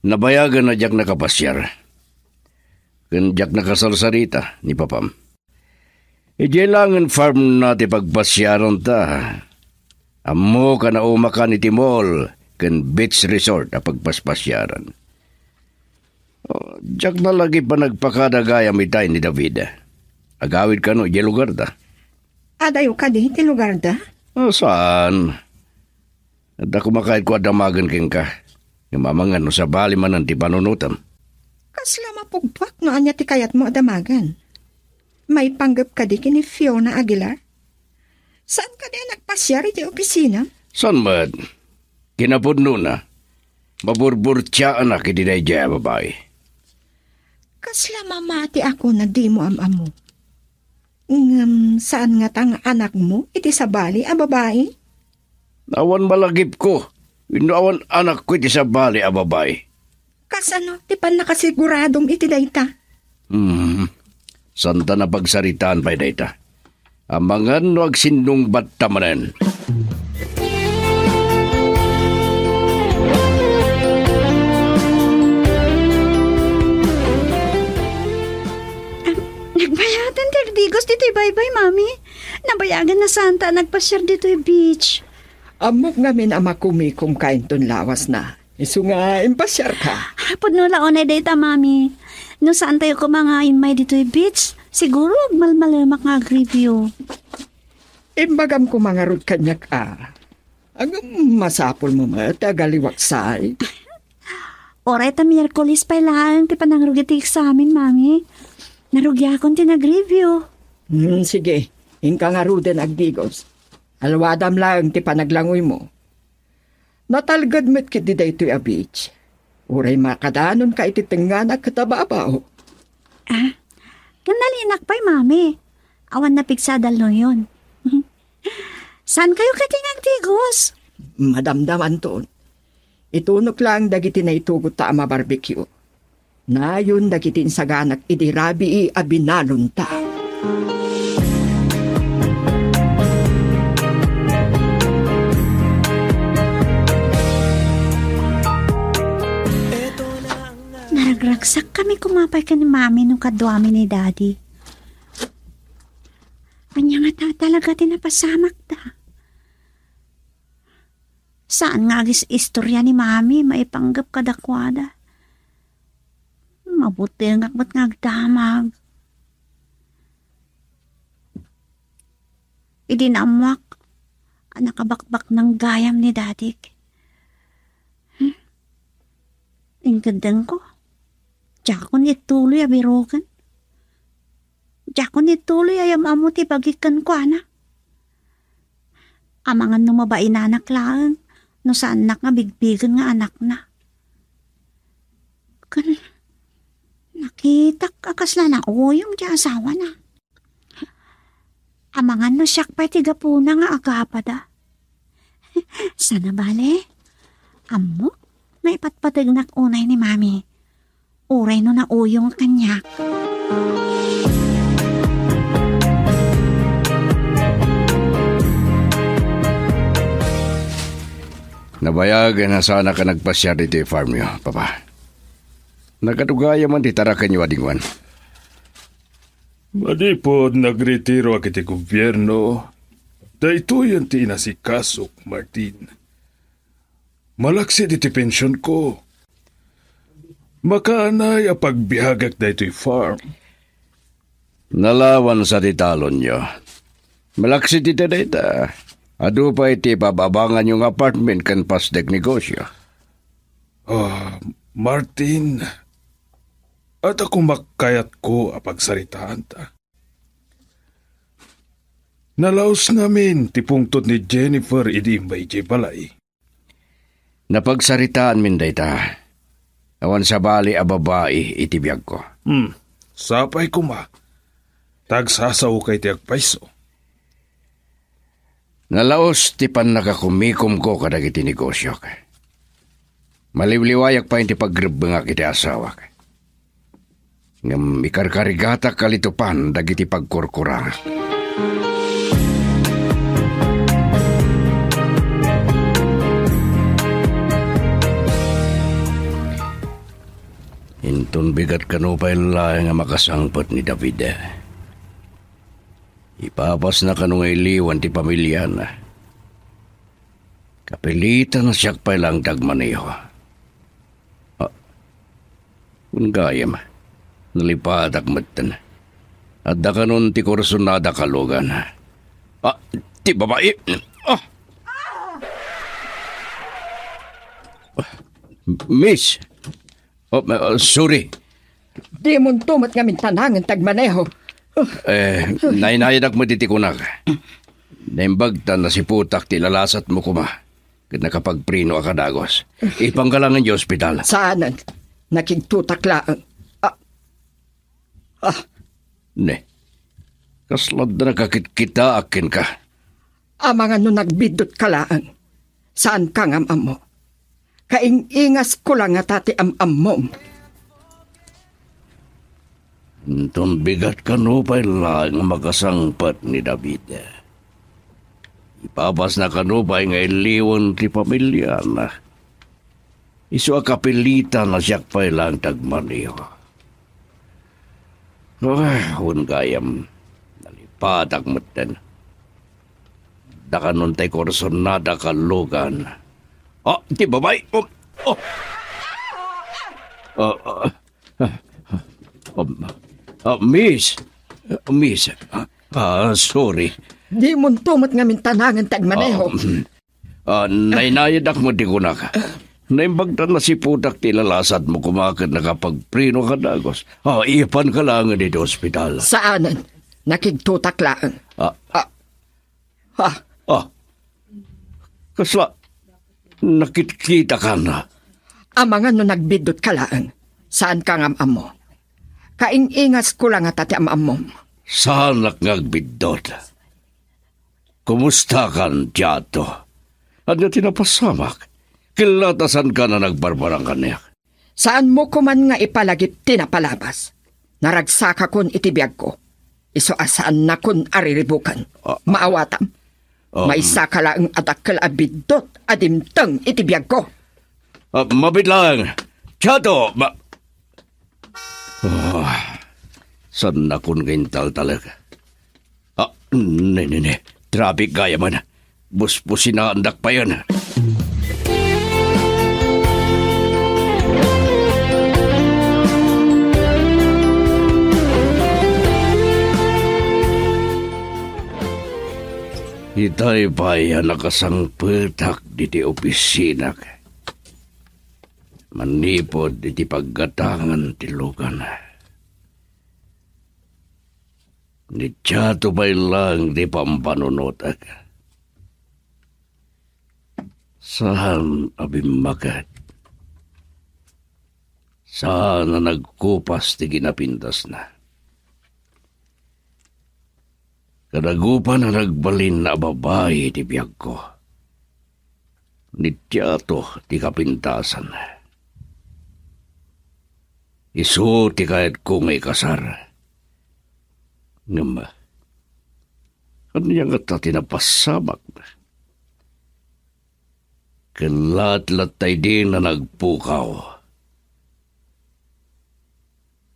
Nabayagen a diak nakapasiar. Ken diak nakasarsarita ni Papam. Idiay laengen farm na ti pagpasiaranta. Ammok a naumakan iti mall ken beach resort a pagpaspasiaran. Oh, diak na lagi panagpakada gayam itay ni David. Agawid kano idiay lugarda. Adayo kadi ti lugarda? Oh, saan? Adda koma kayatko a damagen kenka. Ngem amangan no sabali manen ti panunotem. Kasla mapugpuak no ania ti kayatmo a damagen. Maipanggep kadi ken ni Fiona Aguilar? Saan kadi a nagpasiar iti opisina? Saan met? Kinapudnona, maburburtiaanak iti daydiay a babai. Kasla mamati ako no dimo am-ammo. Ngem saan ngata nga anakmo iti sabali a babai? Awan malagipko wenno awan anakko iti sabali a babai. Kasano ti pannakasiguradom iti dayta? Hmm. Saanta a pagsaritaan pay dayta. Amangan no agsinnungbatta manen. Nagbayaten ti agdigos ditoy baybay, Mami. Nabayagen a saanta a nagpasiar ditoy beach. Ammok ngamin a makumikomka inton lawasna. Isu nga impasiarka. Pudno la unay dayta, Mami. No saantayo koma nga immay ditoy beach, siguro agmalmalemak nga agreview. Imbagam koma ngarud kaniak a. Ngem masapulmo met a agaliwak say. Uray ta Miyerkules pay laeng ti panangrugi ti eksamen, Mami. Narugiakon ti nagreview. Hmm, sige. Inka ngaruden agdigos. Alwadam laeng ti panaglangoymo. Natalged met ketdi daytoy a beach. Uray makadanonka iti tengnganak ket ababaw. Ah, ngem nalinak pay, Mami. Awan napigsa a dalnoyon. Saankayo ketdi nga agdigos? Madamdamanton. Itunok laeng dagiti naitugutta a mabarbecue. Nayon dagiti insaganak idi rabii a binalonta. Naragragsakkami koma pay ken ni Mami no kaduami ni Daddy. Ania ngata talaga ti napasamakda? Saan nga agis-istorya ni Mami maipanggep kadakuada? Abutengak met nga agdamag. Idi naammoak a nakabakbaknang gayam ni dadik. Hmm? Inkeddengko. Diakon ituloy a birogen. Diakon ituloy a yam-ammo ti bagik kenkuana. Amangan no mabainanak laeng, no saannak nga bigbigen nga anakna. Ken nakitak a kasla nauyong ti asawana. Amangan no siak pay ti gapuna nga agapada. Saan a bale, ammo nga ipatpategnak unay ni Mami. Uray no nauyong kaniak. Nabayag a saanak a nagpasiar iti farmyo, Papa. Nagadu gayam man ti tarakenyo a dingwen. Manipud nagretiroak iti gobierno, daytoyen ti inasikasok, Martin. Malaksid iti pensionko, makaanay a pagbiagak daytoy farm. Nalawan sa ti talonyo. Malaksid iti dayta, adu pay ti pabaabanganyo nga apartment ken pasdek negosyo. Ah, Martin, adda koma kayatko a pagsaritaanta. Nalaus ngamin ti pungtot ni Jennifer idi immay idiay balay. Napagsaritaanmin dayta. Awan sabali a babai iti biagko. Hmm, sapay koma. Ta agsasaoka iti agpayso. Nalaus ti pannakakumikomko kadagiti negosiok. Maliwliwayak pay ti pagrebbengak iti asawak. Ngem ikarkarigatak kalitupan dagiti pagkurkurangak. Inton bigat kano pay laeng a makasangpet ni David. Ipapasna kano nga iliwan ti pamiliana. Kapilitan a siak pay laeng ti agmaneho. Ah, wen gayam, nalipatak metten. Adda kanon ti kursunada kalugan. Ah, ti babai. Ah! Miss, Oh, uh, sorry. Dimonto met ngamin tanangen ti agmaneho. Eh, nainayadak met iti kunak. Naimbag ta nasiputak ti lalasatmo koma. Ket nakapagpreno a kadagos. Ipanggalangen ti ospital. Saanen. Nakigtotak laeng. Ah. Ah. Ne. Kasla adda nakakitkitaak kenka. Amangan no nagbiddot ka laeng. Saan ka nga am-ammo. Kaing-ingas ko la ngata ti am-ammom. Inton bigat kano pay laeng a makasangpet ni David. Ipapasna kano pay nga iliwan ti pamiliana. Isu a kapilitan a siak pay laeng ti agmaneho. Ah, wen gayam, nalipatak metten. Dakanon tay kursunada kalugan. Ah, ti babai. Oh, oh. Ah, ah, ah, um, ah, miss. Ah, miss. Ah, ah, sorry. Dimonto met ngamin tanangen ti agmaneho. Ah, mm. Ah, nainayadak met ti kunak. Naimbag ta nasiputak ti lalasatmo koma ket nakapagpreno ka dagos. Ah, ipanka laeng iti ospital. Saanen. Nakigtotak laeng. Ah. Ah. Ah. Ah. Kasla, nakitkitakan. Amangan no nagbiddot ka laeng. Saan ka nga am-ammo. Kaing-ingas ko la ngata ti am-ammom. Saanak nga agbiddot. Kumustakan, Jato? Ania ti napasamak? Kella ta saankan a nagbarbarang kaniak. Saanmo koman nga ipalagip ti napalabas. Naragsakakon iti biagko. Isu a saannakon a riribuken. Ah. Maawatam. Um. Maysaka laeng a dakkel a biddot a dimteng iti biagko. Ah, mabiit laeng. Jato, ma-, Ah, saannakon nga intaltalek. Ah, ne, ne, ne. Traffic gayamen. Busbusinaandak payen. Itay pay a nakasangpetak diti opisinak manipud iti paggatangan ti lugan. Ni Chato pay lang ti pampanunotek. Saan a bimmaket. Saan a nagkupas ti kinapintasna. Kadagupan a nagbalin a babai ti biagko. Ni Tiato ti kapintasan. Isu ti kayatko nga ikasar. Ngem, ania ngata ti napasamak? Ket laat latta idi nga nagpukaw.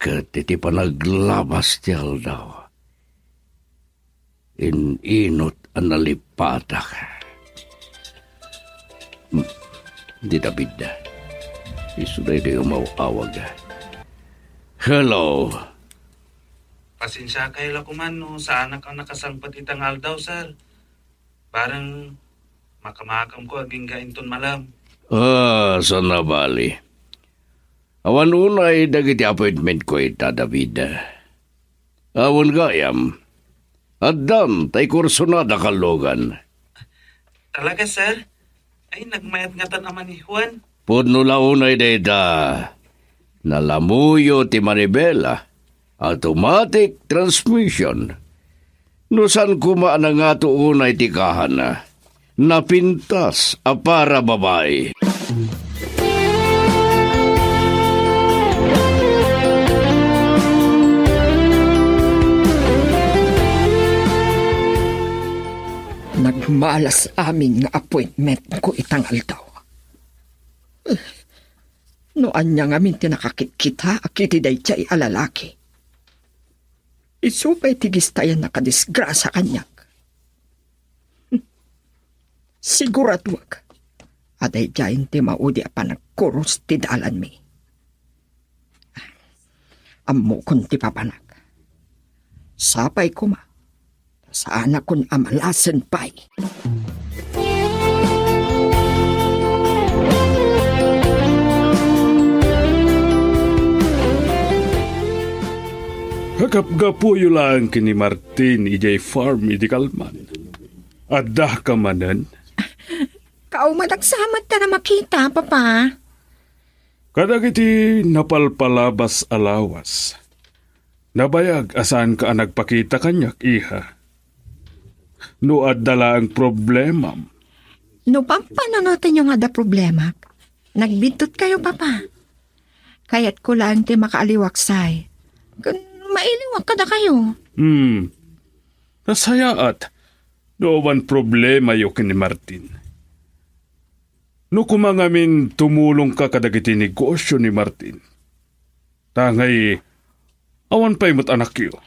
Ket iti panaglabas ti aldaw, in-inut a nalipatak. Hmm, ni David. Isu daytoy umaw-awag. Hello. Pasensiakayo la koman no saanak a nakasangpet ita nga aldaw, sir. Bareng makamakamko agingga inton malem. Ah, saan a bali. Awan unay dagiti appointmentko ita, David. Awan gayam. Addan tay kursunada kallugan. Talaga, sir? Ay, nagmayat ngatan a manihuan. Pudno la unay dayta. Nalamuyo ti manibela. Automatic transmission. No saan koma a nangato unay ti kahanna, napintas a para babai. Nagmalas amin nga appointment ko itang aldaw. No ania ngamin ti nakakitkita a kiti daydiay a lalaki. Isu pay ti gistayan a kadisgrasya kaniak. Siguraduak a daydiayen ti maudi a panagkurus ti dalanmi. Ammokon ti papanak. Sapay koma, ta saanakon a malasen pay. Gapgapuyo laeng ken ni Martin idiay farm idi kalman. Adda ka manen? Kaumadagsam ta na makita, Papa. Kadagiti napalpalabas a lawas, nabayag a saanka a nagpakita kaniak, iha. No adda laeng problemam. No pampanunotenyo nga adda problemak, nagbiddutkayo, Papa. Kayatko laeng ti makaaliwaksay. Ken mailiwak kadakayo. Hmm. Nasayaat no awan problemayo ken ni Martin. No koma ngamin tumulongka kadagiti negosio ni Martin. Ta ngay, awan pay met anakyo.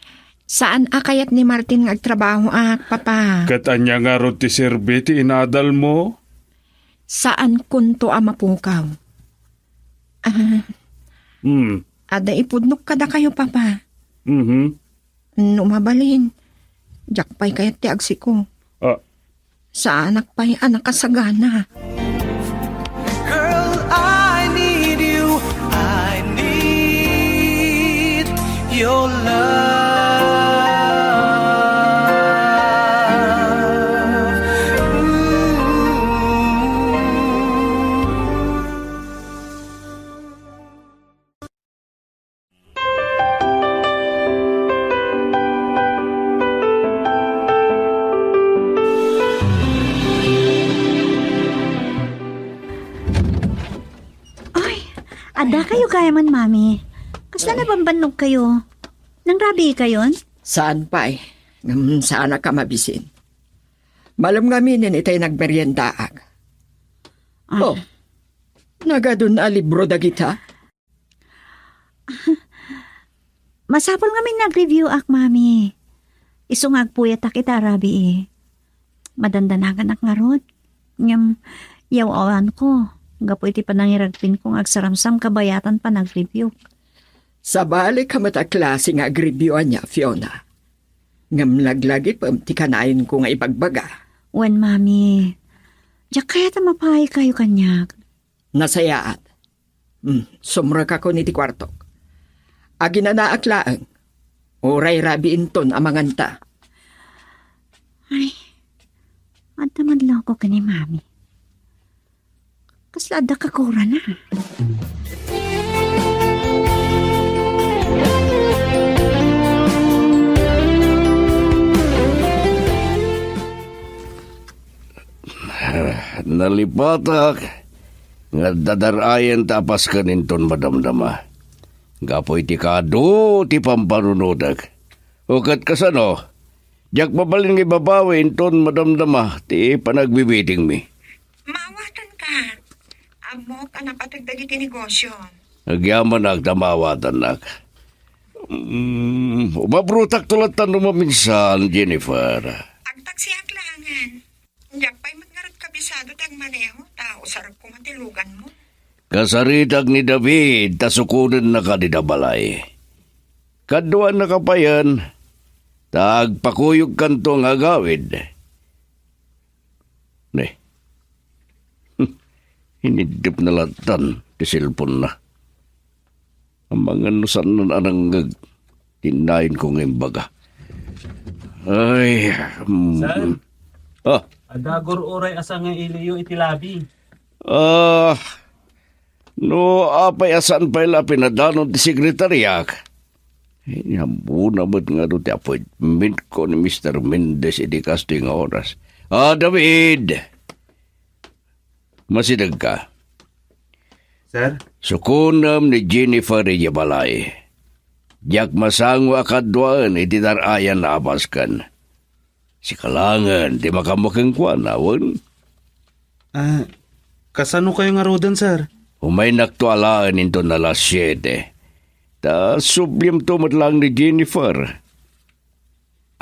Saan a kayat ni Martin nga agtrabahoak, Papa. Ket ania ngarud ti serbi ti inadalmo? Saankonto a mapukaw. Ah, Hmm. Adda ipudnok kadakayo, Papa. Mhm. No mabalin, diak pay kayat ti agsiko. Ah. Saanak pay a nakasagana. Girl, I need you. I need your love. Mm. Ay, adda kayo gayam, Mami. Kasla nabambannogkayo? Nangrabii kayon? Saan pay. Ngem saanak a mabisin. Malem ngamin itay nagmeriendaak. Ah. Oh, nagadun a libro dagita? Masapul ngamin nga agreview ak, Mami. Isu nga agpuyatak ita a rabii. Madandanaganak ngarud. Ngem, yaw-awanko, gapu iti panangiragpinko nga agsaramsam kabayatan panagreview. Sabali ka met a klase nga agreview ania, Fiona. Ngem laglagipem ti kanayon ko nga ibagbaga. Wen, Mami. Diak kayat a mapaaykayo kaniak. Nasayaat. Hmm, sumrekakon iti kuartok. Aginanaak laeng. Uray rabiinton a manganta. Ay, adda met la ko ken ni Mami. Kasla adda kakurana. Nalipatak nga adda dar-ayan ta apasken inton madamdama. Gapu iti kaadu ti pampanunotek. O ket kasano? Diak mabalin nga ibabawi inton madamdama ti panagbibitingmi. Maawatanka. Ammok a napateg dagiti negosio. Agyamanak ta maawatannak. Mm, umabrotakto latta no maminsan, Jennifer. Agtaksiak laengen. Diak pay met ngarud kabisado ti agmaneho, ta usarek koma ti luganmo. Kasaritak ni David, ta sukonennaka dita balay. Kaduanaka payen, ta agpakuyogkanto nga agawid. Ne. Iniddep na lattan ti cellphone na. Amangan no saan a nangngeg, tinnayon ko nga imbaga. Ay, mm. Sir? Ah. Adda agur-uray a sangailiyo iti labi. Ah, no apay a saan pay la pinadanon ti sekretariak. Inyambuna met nga do ti appointment ko ni Mister Mendez iti kastoy nga oras. Ah, David! Masidegka. Sir? Sukonem ni Jennifer idiay balay. Diak masango a kaduaen iti dar-ayan a apasken. Sika laengen ti makaammo kenkuana, wen? Ah, kasano kayo ngaruden, sir? Umaynakto alaen inton alas siete. Ta subliemto met laeng ni Jennifer.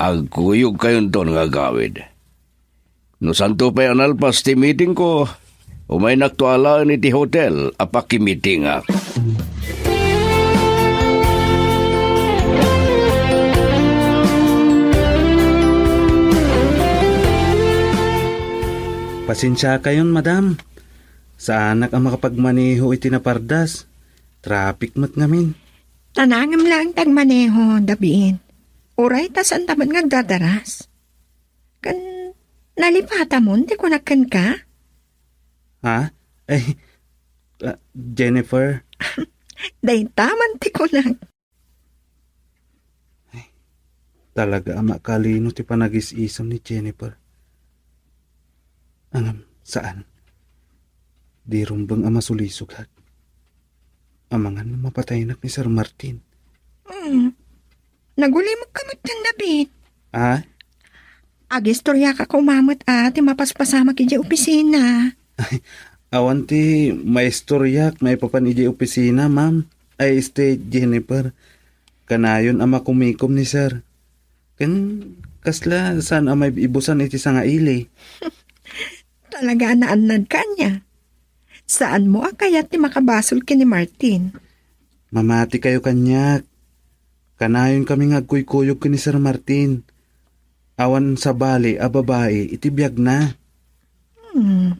Agkuyogkayonton nga agawid. No saanto pay a nalpas ti meeting ko, umaynakto alaen iti hotel a pakimitingak. Pasensiakayon, madam. Saanak a makapagmaneho iti napardas. Traffic met ngamin. Tanangem laeng ti agmaneho, David. Uray ta saanta met nga agdadaras. Ken nalipatamon ti kunak kenka? Ha? Ay, ah, Jennifer. Dayta man ti kunak. Ay, talaga a makalino ti panagis-isem ni Jennifer. Ngem, saan. Di rumbeng a masulisogak. Amangan no mapataynak ni Sir Martin. Hmm. Nagulimekka met, David. Ah? Agistoriaka koma met a ti mapaspasamak idiay opisina. Awan ti maistoriak maipapan idiay opisina, ma'am. Ay, este, Jennifer. Kanayon a makumikom ni Sir. Ken kasla saan a maibusan iti sangaili. Talaga a naannadka ania? Saanmo a kayat ti makabasol ken ni Martin? Mamatikayo kaniak. Kanayon kami nga agkuykuyog ken ni Sir Martin. Awan sabali a babai iti biagna. Hmm.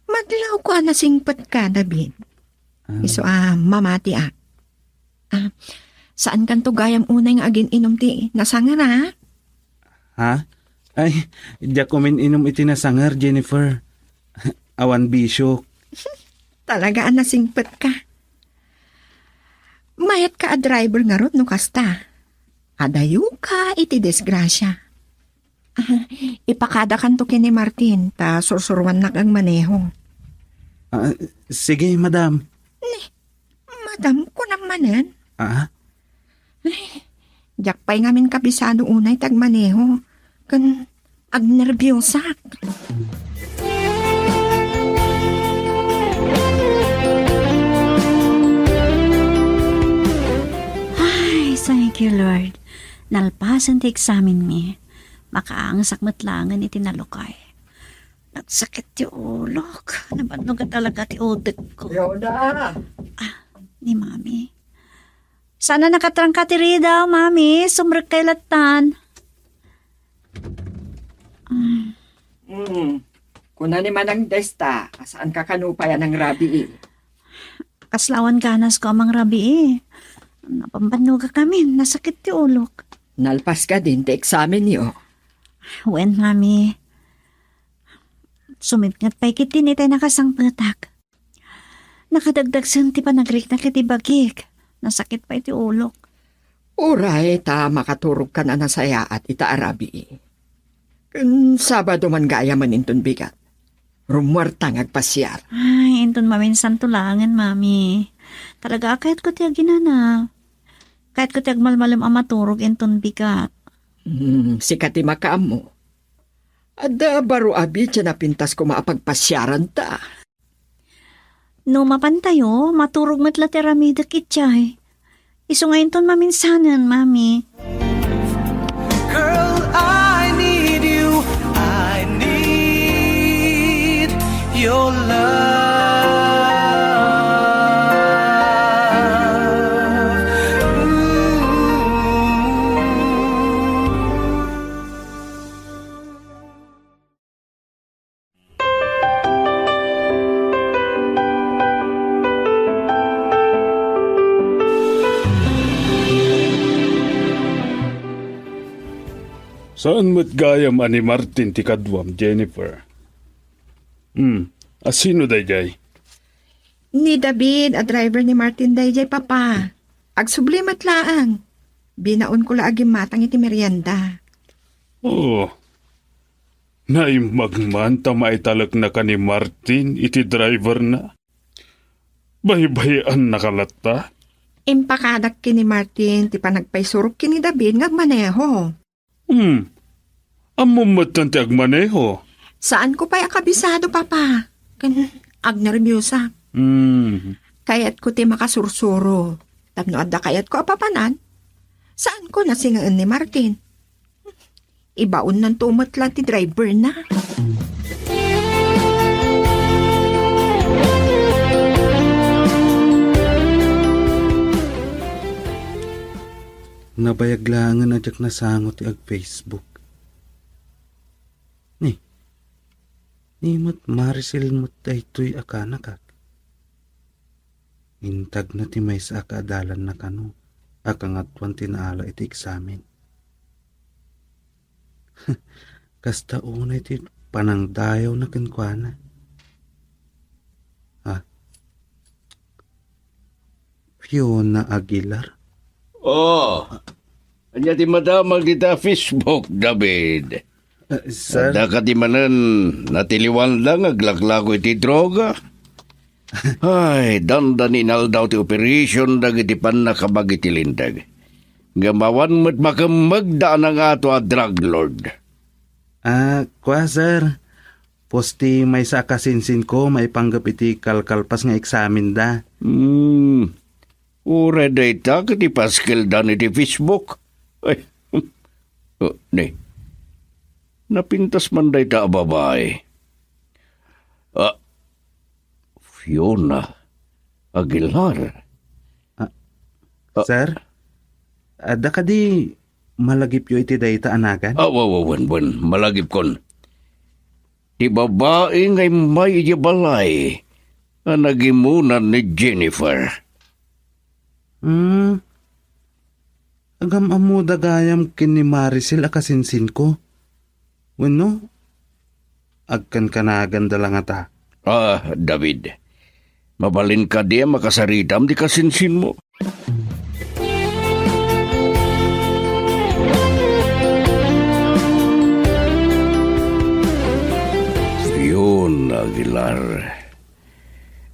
Madlawko a nasingpetka, David. Ah. Isu a mamatiak. Ah, saankanto gayam unay nga agin-inum ti nasanger, a? Ha? Ay, diak umin-inum iti nasanger, Jennifer. Awan bisio. Talaga a nasingpetka. Mayatka a driver ngarud no kasta. Adayoka iti disgrasia. Ah, ipakadakanto ken ni Martin, ta sursuruannak agmaneho. Ah, sige, madam. Ni, madam, kunam manen? Ah? Ay, diak pay ngamin kabisado unay ti agmaneho. Ken agnerbiosak. Ay, thank you, Lord. Nalpasen ti eksamen mi. Makaangsak met laengen iti nalukay. Nagsakit ti ulok. Nabannogan talaga ti utek ko. Yoda! Ah, ni Mami. Sana nakatrangka ti ridaw, Mami. Sumrek kay lattan. Ah. Hmm. Kuna ni Manang Desta, a saanka kano pay a nangrabii? Kasla awan ganasko a mangrabii. Napambannogak amin, nasakit ti ulok. Nalpas kadin ti eksamenyo? Wen, Mami. Sumitnget pay ketdin itay nakasangpetak. Nakadagdagsen ti panagriknak iti bagik. Nasakit pay ti ulok. Uray ta makaturogkan a nasayaat ita a rabii. Ken Sabado man gayam inton bigat. Rummuarta nga agpasiar. Ay, inton maminsanto laengen, Mami. Talaga a kayatko ti aginana. Kayatko ti agmalmalem a maturog inton bigat. Hmm, sika ti makaammo. Adda baro a biit ti napintas koma a pagpasiaranta. No mapantayo, maturog met la ti aramidek idiay. Isu nga inton maminsanen, Mami. Girl, I need you. I need your love. Mm. Saan met gayam a ni Martin ti kaduam, Jennifer? Hmm, a sino daydiay? Ni David a driver ni Martin daydiay, Papa. Agsubli met laeng. Binaonko la a gimmatang iti merienda. Oh, naimbag man ta maitaleknaka ni Martin iti driverna. Baybay-annaka latta? Impakadak ken ni Martin ti panagpaisurok ken ni David nga agmaneho. Hmm. Ammom metten ti agmaneho? Saanko pay a kabisado, Papa. Ken agnerbiusak. Hmm. Kayatko ti makasursuro. Tapno adda kayatko a papanan, saanko nasingaen ni Martin. Ibaonnanto met la ti driverna. Nabayag laengen a diak nasango ti ag-Facebook. Ni, ni met Maricel met daytoy a kanakak. Intagna ti maysa a kaadalanna kano a Kangatoan ti naala iti eksamen. Kasta unay ti panangdayawna kenkuana. Ah. Fiona Aguilar? Oh, ania ti madamag ita Facebook, David? Ah, sir? Adda kadi manen natiliwanda nga aglaklako iti droga? Ay, dandani inaldaw ti operation dagiti pannakabag iti linteg. Ngem awan met makemmegda a nangato a drug lord. Ah, kua, sir. Pos ti maysa a kasinsinko maipanggep iti kalkalpas nga eksamenda. Hmm. Uray dayta ket ipaskeldan iti Facebook. Ay. Oh, ni. Napintas man dayta a babae. Ah, Fiona Aguilar. Ah, Ah. Sir? Adda kadi malagipyo iti dayta a nagan? Ah, wa-, wa-, wen, wen, malagipkon. Ti babai nga immay idiay balay a nagimunan ni Jennifer. Hmm. Agam-ammoda gayam ken ni Maricel a kasinsinko. Wenno, agkankanaganda la ngata? Ah, David, mabalin kadi a makasaritam ti kasinsinmo? Fiona Aguilar,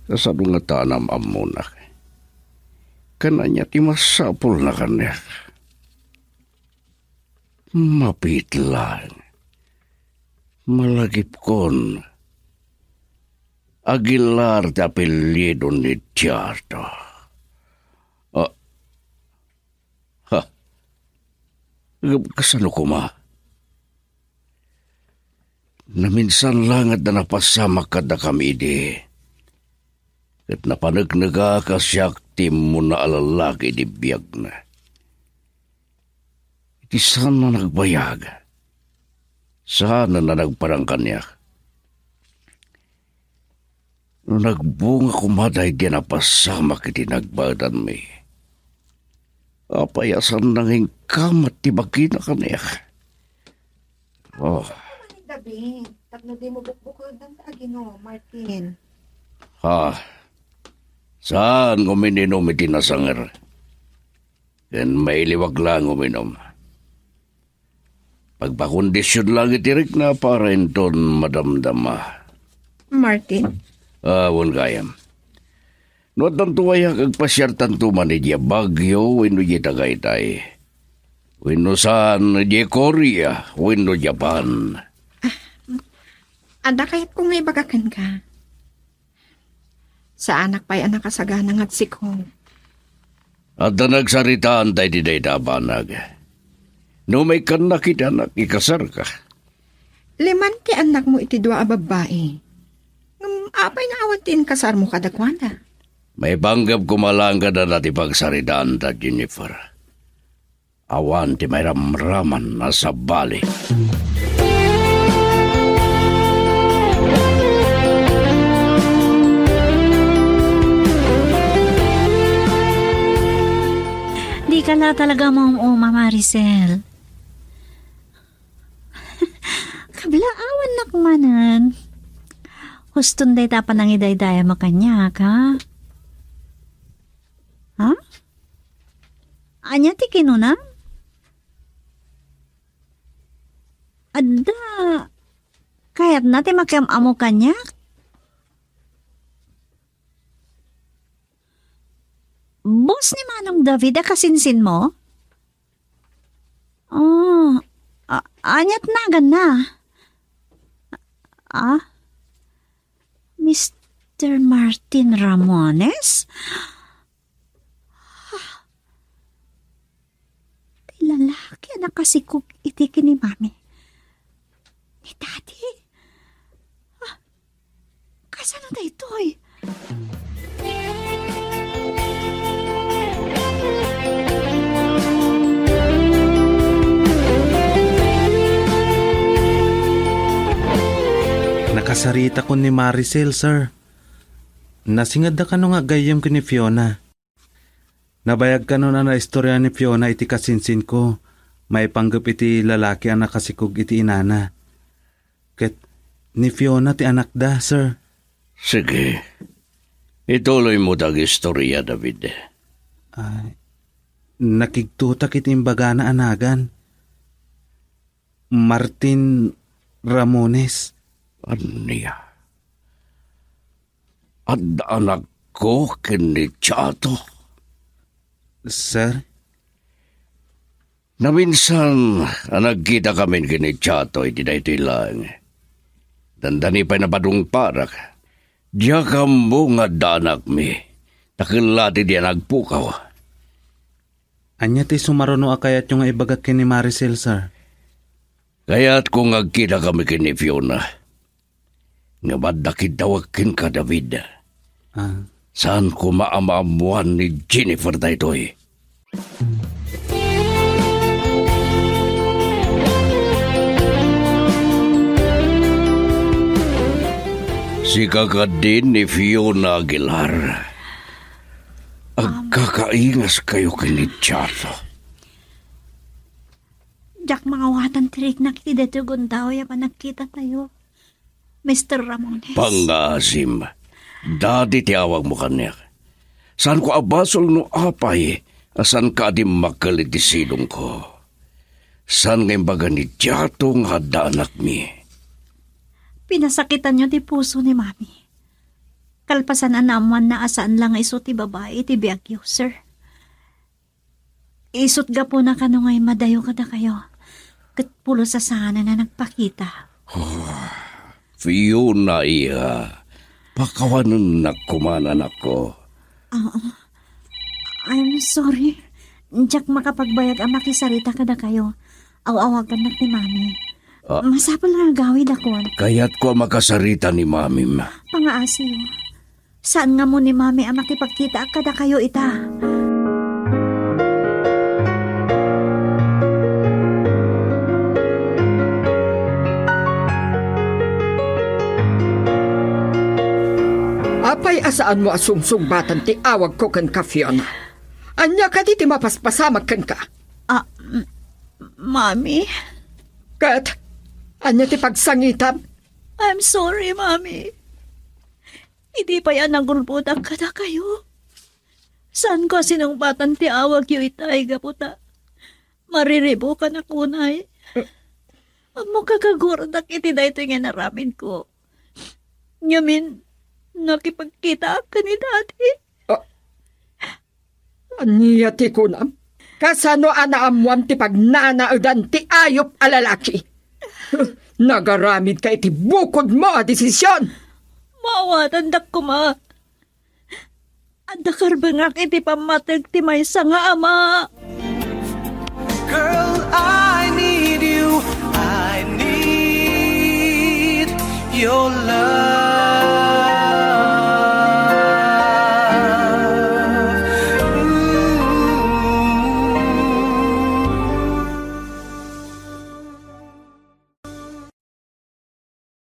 kasano ngata a nam-ammonak? Ken ania ti masapulna kaniak? Mapitlan. Malagipkon. Aguilar ti apelyido ni Tiardo. Ah. Ha. Kasano koma? Naminsan la nga adda napasamak kadakami idi. Ket napaneknekak a siak ti immuna a lallaki idi biagna. Iti saan a nagbayag, Saanen a nagparang kaniak. No nagbunga koma daydi a napasamak iti nagbaedanmi, apay a saan nangingkamat ti bagina kaniak? Oh. David, tapno dimo bukbukeden ta aginom, Martin. Ha? Saan uminom iti nasanger? Ken mailiwak laeng uminom. Pagpakondision lang iti rikna para inton madamdama. Martin? Ah, wen gayam. No addanto a yaag, agpasiartanto man idiay Baguio wenno idiay Tagaytay. Wenno saan, idiay Korea wenno Japan. Adda kayatko nga ibaga kenka. Saanak pay a nakasagana nga agsikog. Adda nagsaritaan ta iti dayta a banag. No maikkannak iti anak, ikasarka. Liman ti annakmo iti dua a babbai. Ngem apay nga awan ti inkasarmo kadakuada? Maipanggep koma laeng kadana ti pagsaritaan ta, Jennifer. Awan ti mairamraman a sabali. Dika la talaga maum-uma, Maricel. Kablaawannak manen. Huston dayta a panangidaydayam a kaniak, ha? Ha? Ania ti kinunam? Adda kayatna ti makiam-ammo kaniak? Boss ni Manong David a kasinsinmo? Oh, a-, ania't naganna? Ah? Mister Martin Ramones? Ti lalaki a nakasikog iti ken ni Mami. Ni Daddy? Ah, kasano daytoy? Nakasaritakon ni Maricel, sir. Nasingadda kano nga aggayyem ken ni Fiona. Nabayag kano a naistorya ni Fiona iti kasinsinko maipanggep iti lalaki a nakasikog iti inana. Ket ni Fiona ti anakda, sir. Sige. Ituloymo ti agistorya, David. Ah, nakigtotak iti imbagana a nagan. Martin Ramones. Ania? Adda anakko ken ni Chato? Sir? Naminsan a nagkitakamin ken ni Chato iti daytoy laeng. Dandani pay nabadong parak. Diak ammo nga adda anakmi. Ta ken la ti di a nagpukaw. Ania ti sumaruno a kayatyo nga ibagak ken ni Maricel, sir? Kayatko nga agkitakami ken ni Fiona. Ngem adda kiddawek kenka, David. Ah. Saan koma a maammoan ni Jennifer daytoy. Sika kadin ni Fiona Aguilar. Agkakaingaskayo ken ni Chato. Diak mangawatan ti riknak iti daytoy gundaway a panagkitatayo, Mister Ramones. Pangngaasim, Daddy ti awagmo kaniak. Saanko a basol no apay a saanka a dimmakkel iti silongko. Saan nga imbaga ni Chato nga adda anakmi? Pinasakitanyo ti puso ni Mami. Kalpasan a naammoanna a saan la nga isu ti babai iti biagyo, sir. Isut' gapuna kano nga immadayo kadakayo, ket pulos a saanen a nagpakita. Oh, Fiona, iya, pakawanennak koman, anakko. Ah, I'm sorry. Diak makapagbayag a makisarita kadakayo. Aw-awagannak ni Mami. Ah. Masapul nga agawidakon. Kayatko a makasarita ni Mamim. Pangaasiyo. Saan ngamon ni Mami a makipagkitaak kadakayo ita? Apay a saanmo a sungsungbatan ti awagko kenka, Fiona? Ania kadi ti mapaspasamak kenka? Ah, m-, Mami? Ket, ania ti pagsangitam? I'm sorry, Mami. Idi pay a nagulbodak kadakayo, saanko a sinungbatan ti awagyo itay gapu ta mariribukanak unay. Ammok a kagurodak iti daytoy nga inaramidko. Ngamin, nakipagkitaak ken ni Daddy. Ah, ania ti kunam? Kasano a naammoam ti pagnanaedan ti ayup a lalaki? Nagaramidka iti bukodmo a desisyon! Maawatandak koma. Adda karbengak iti pammateg ti maysa nga ama. Girl, I need you. I need your love.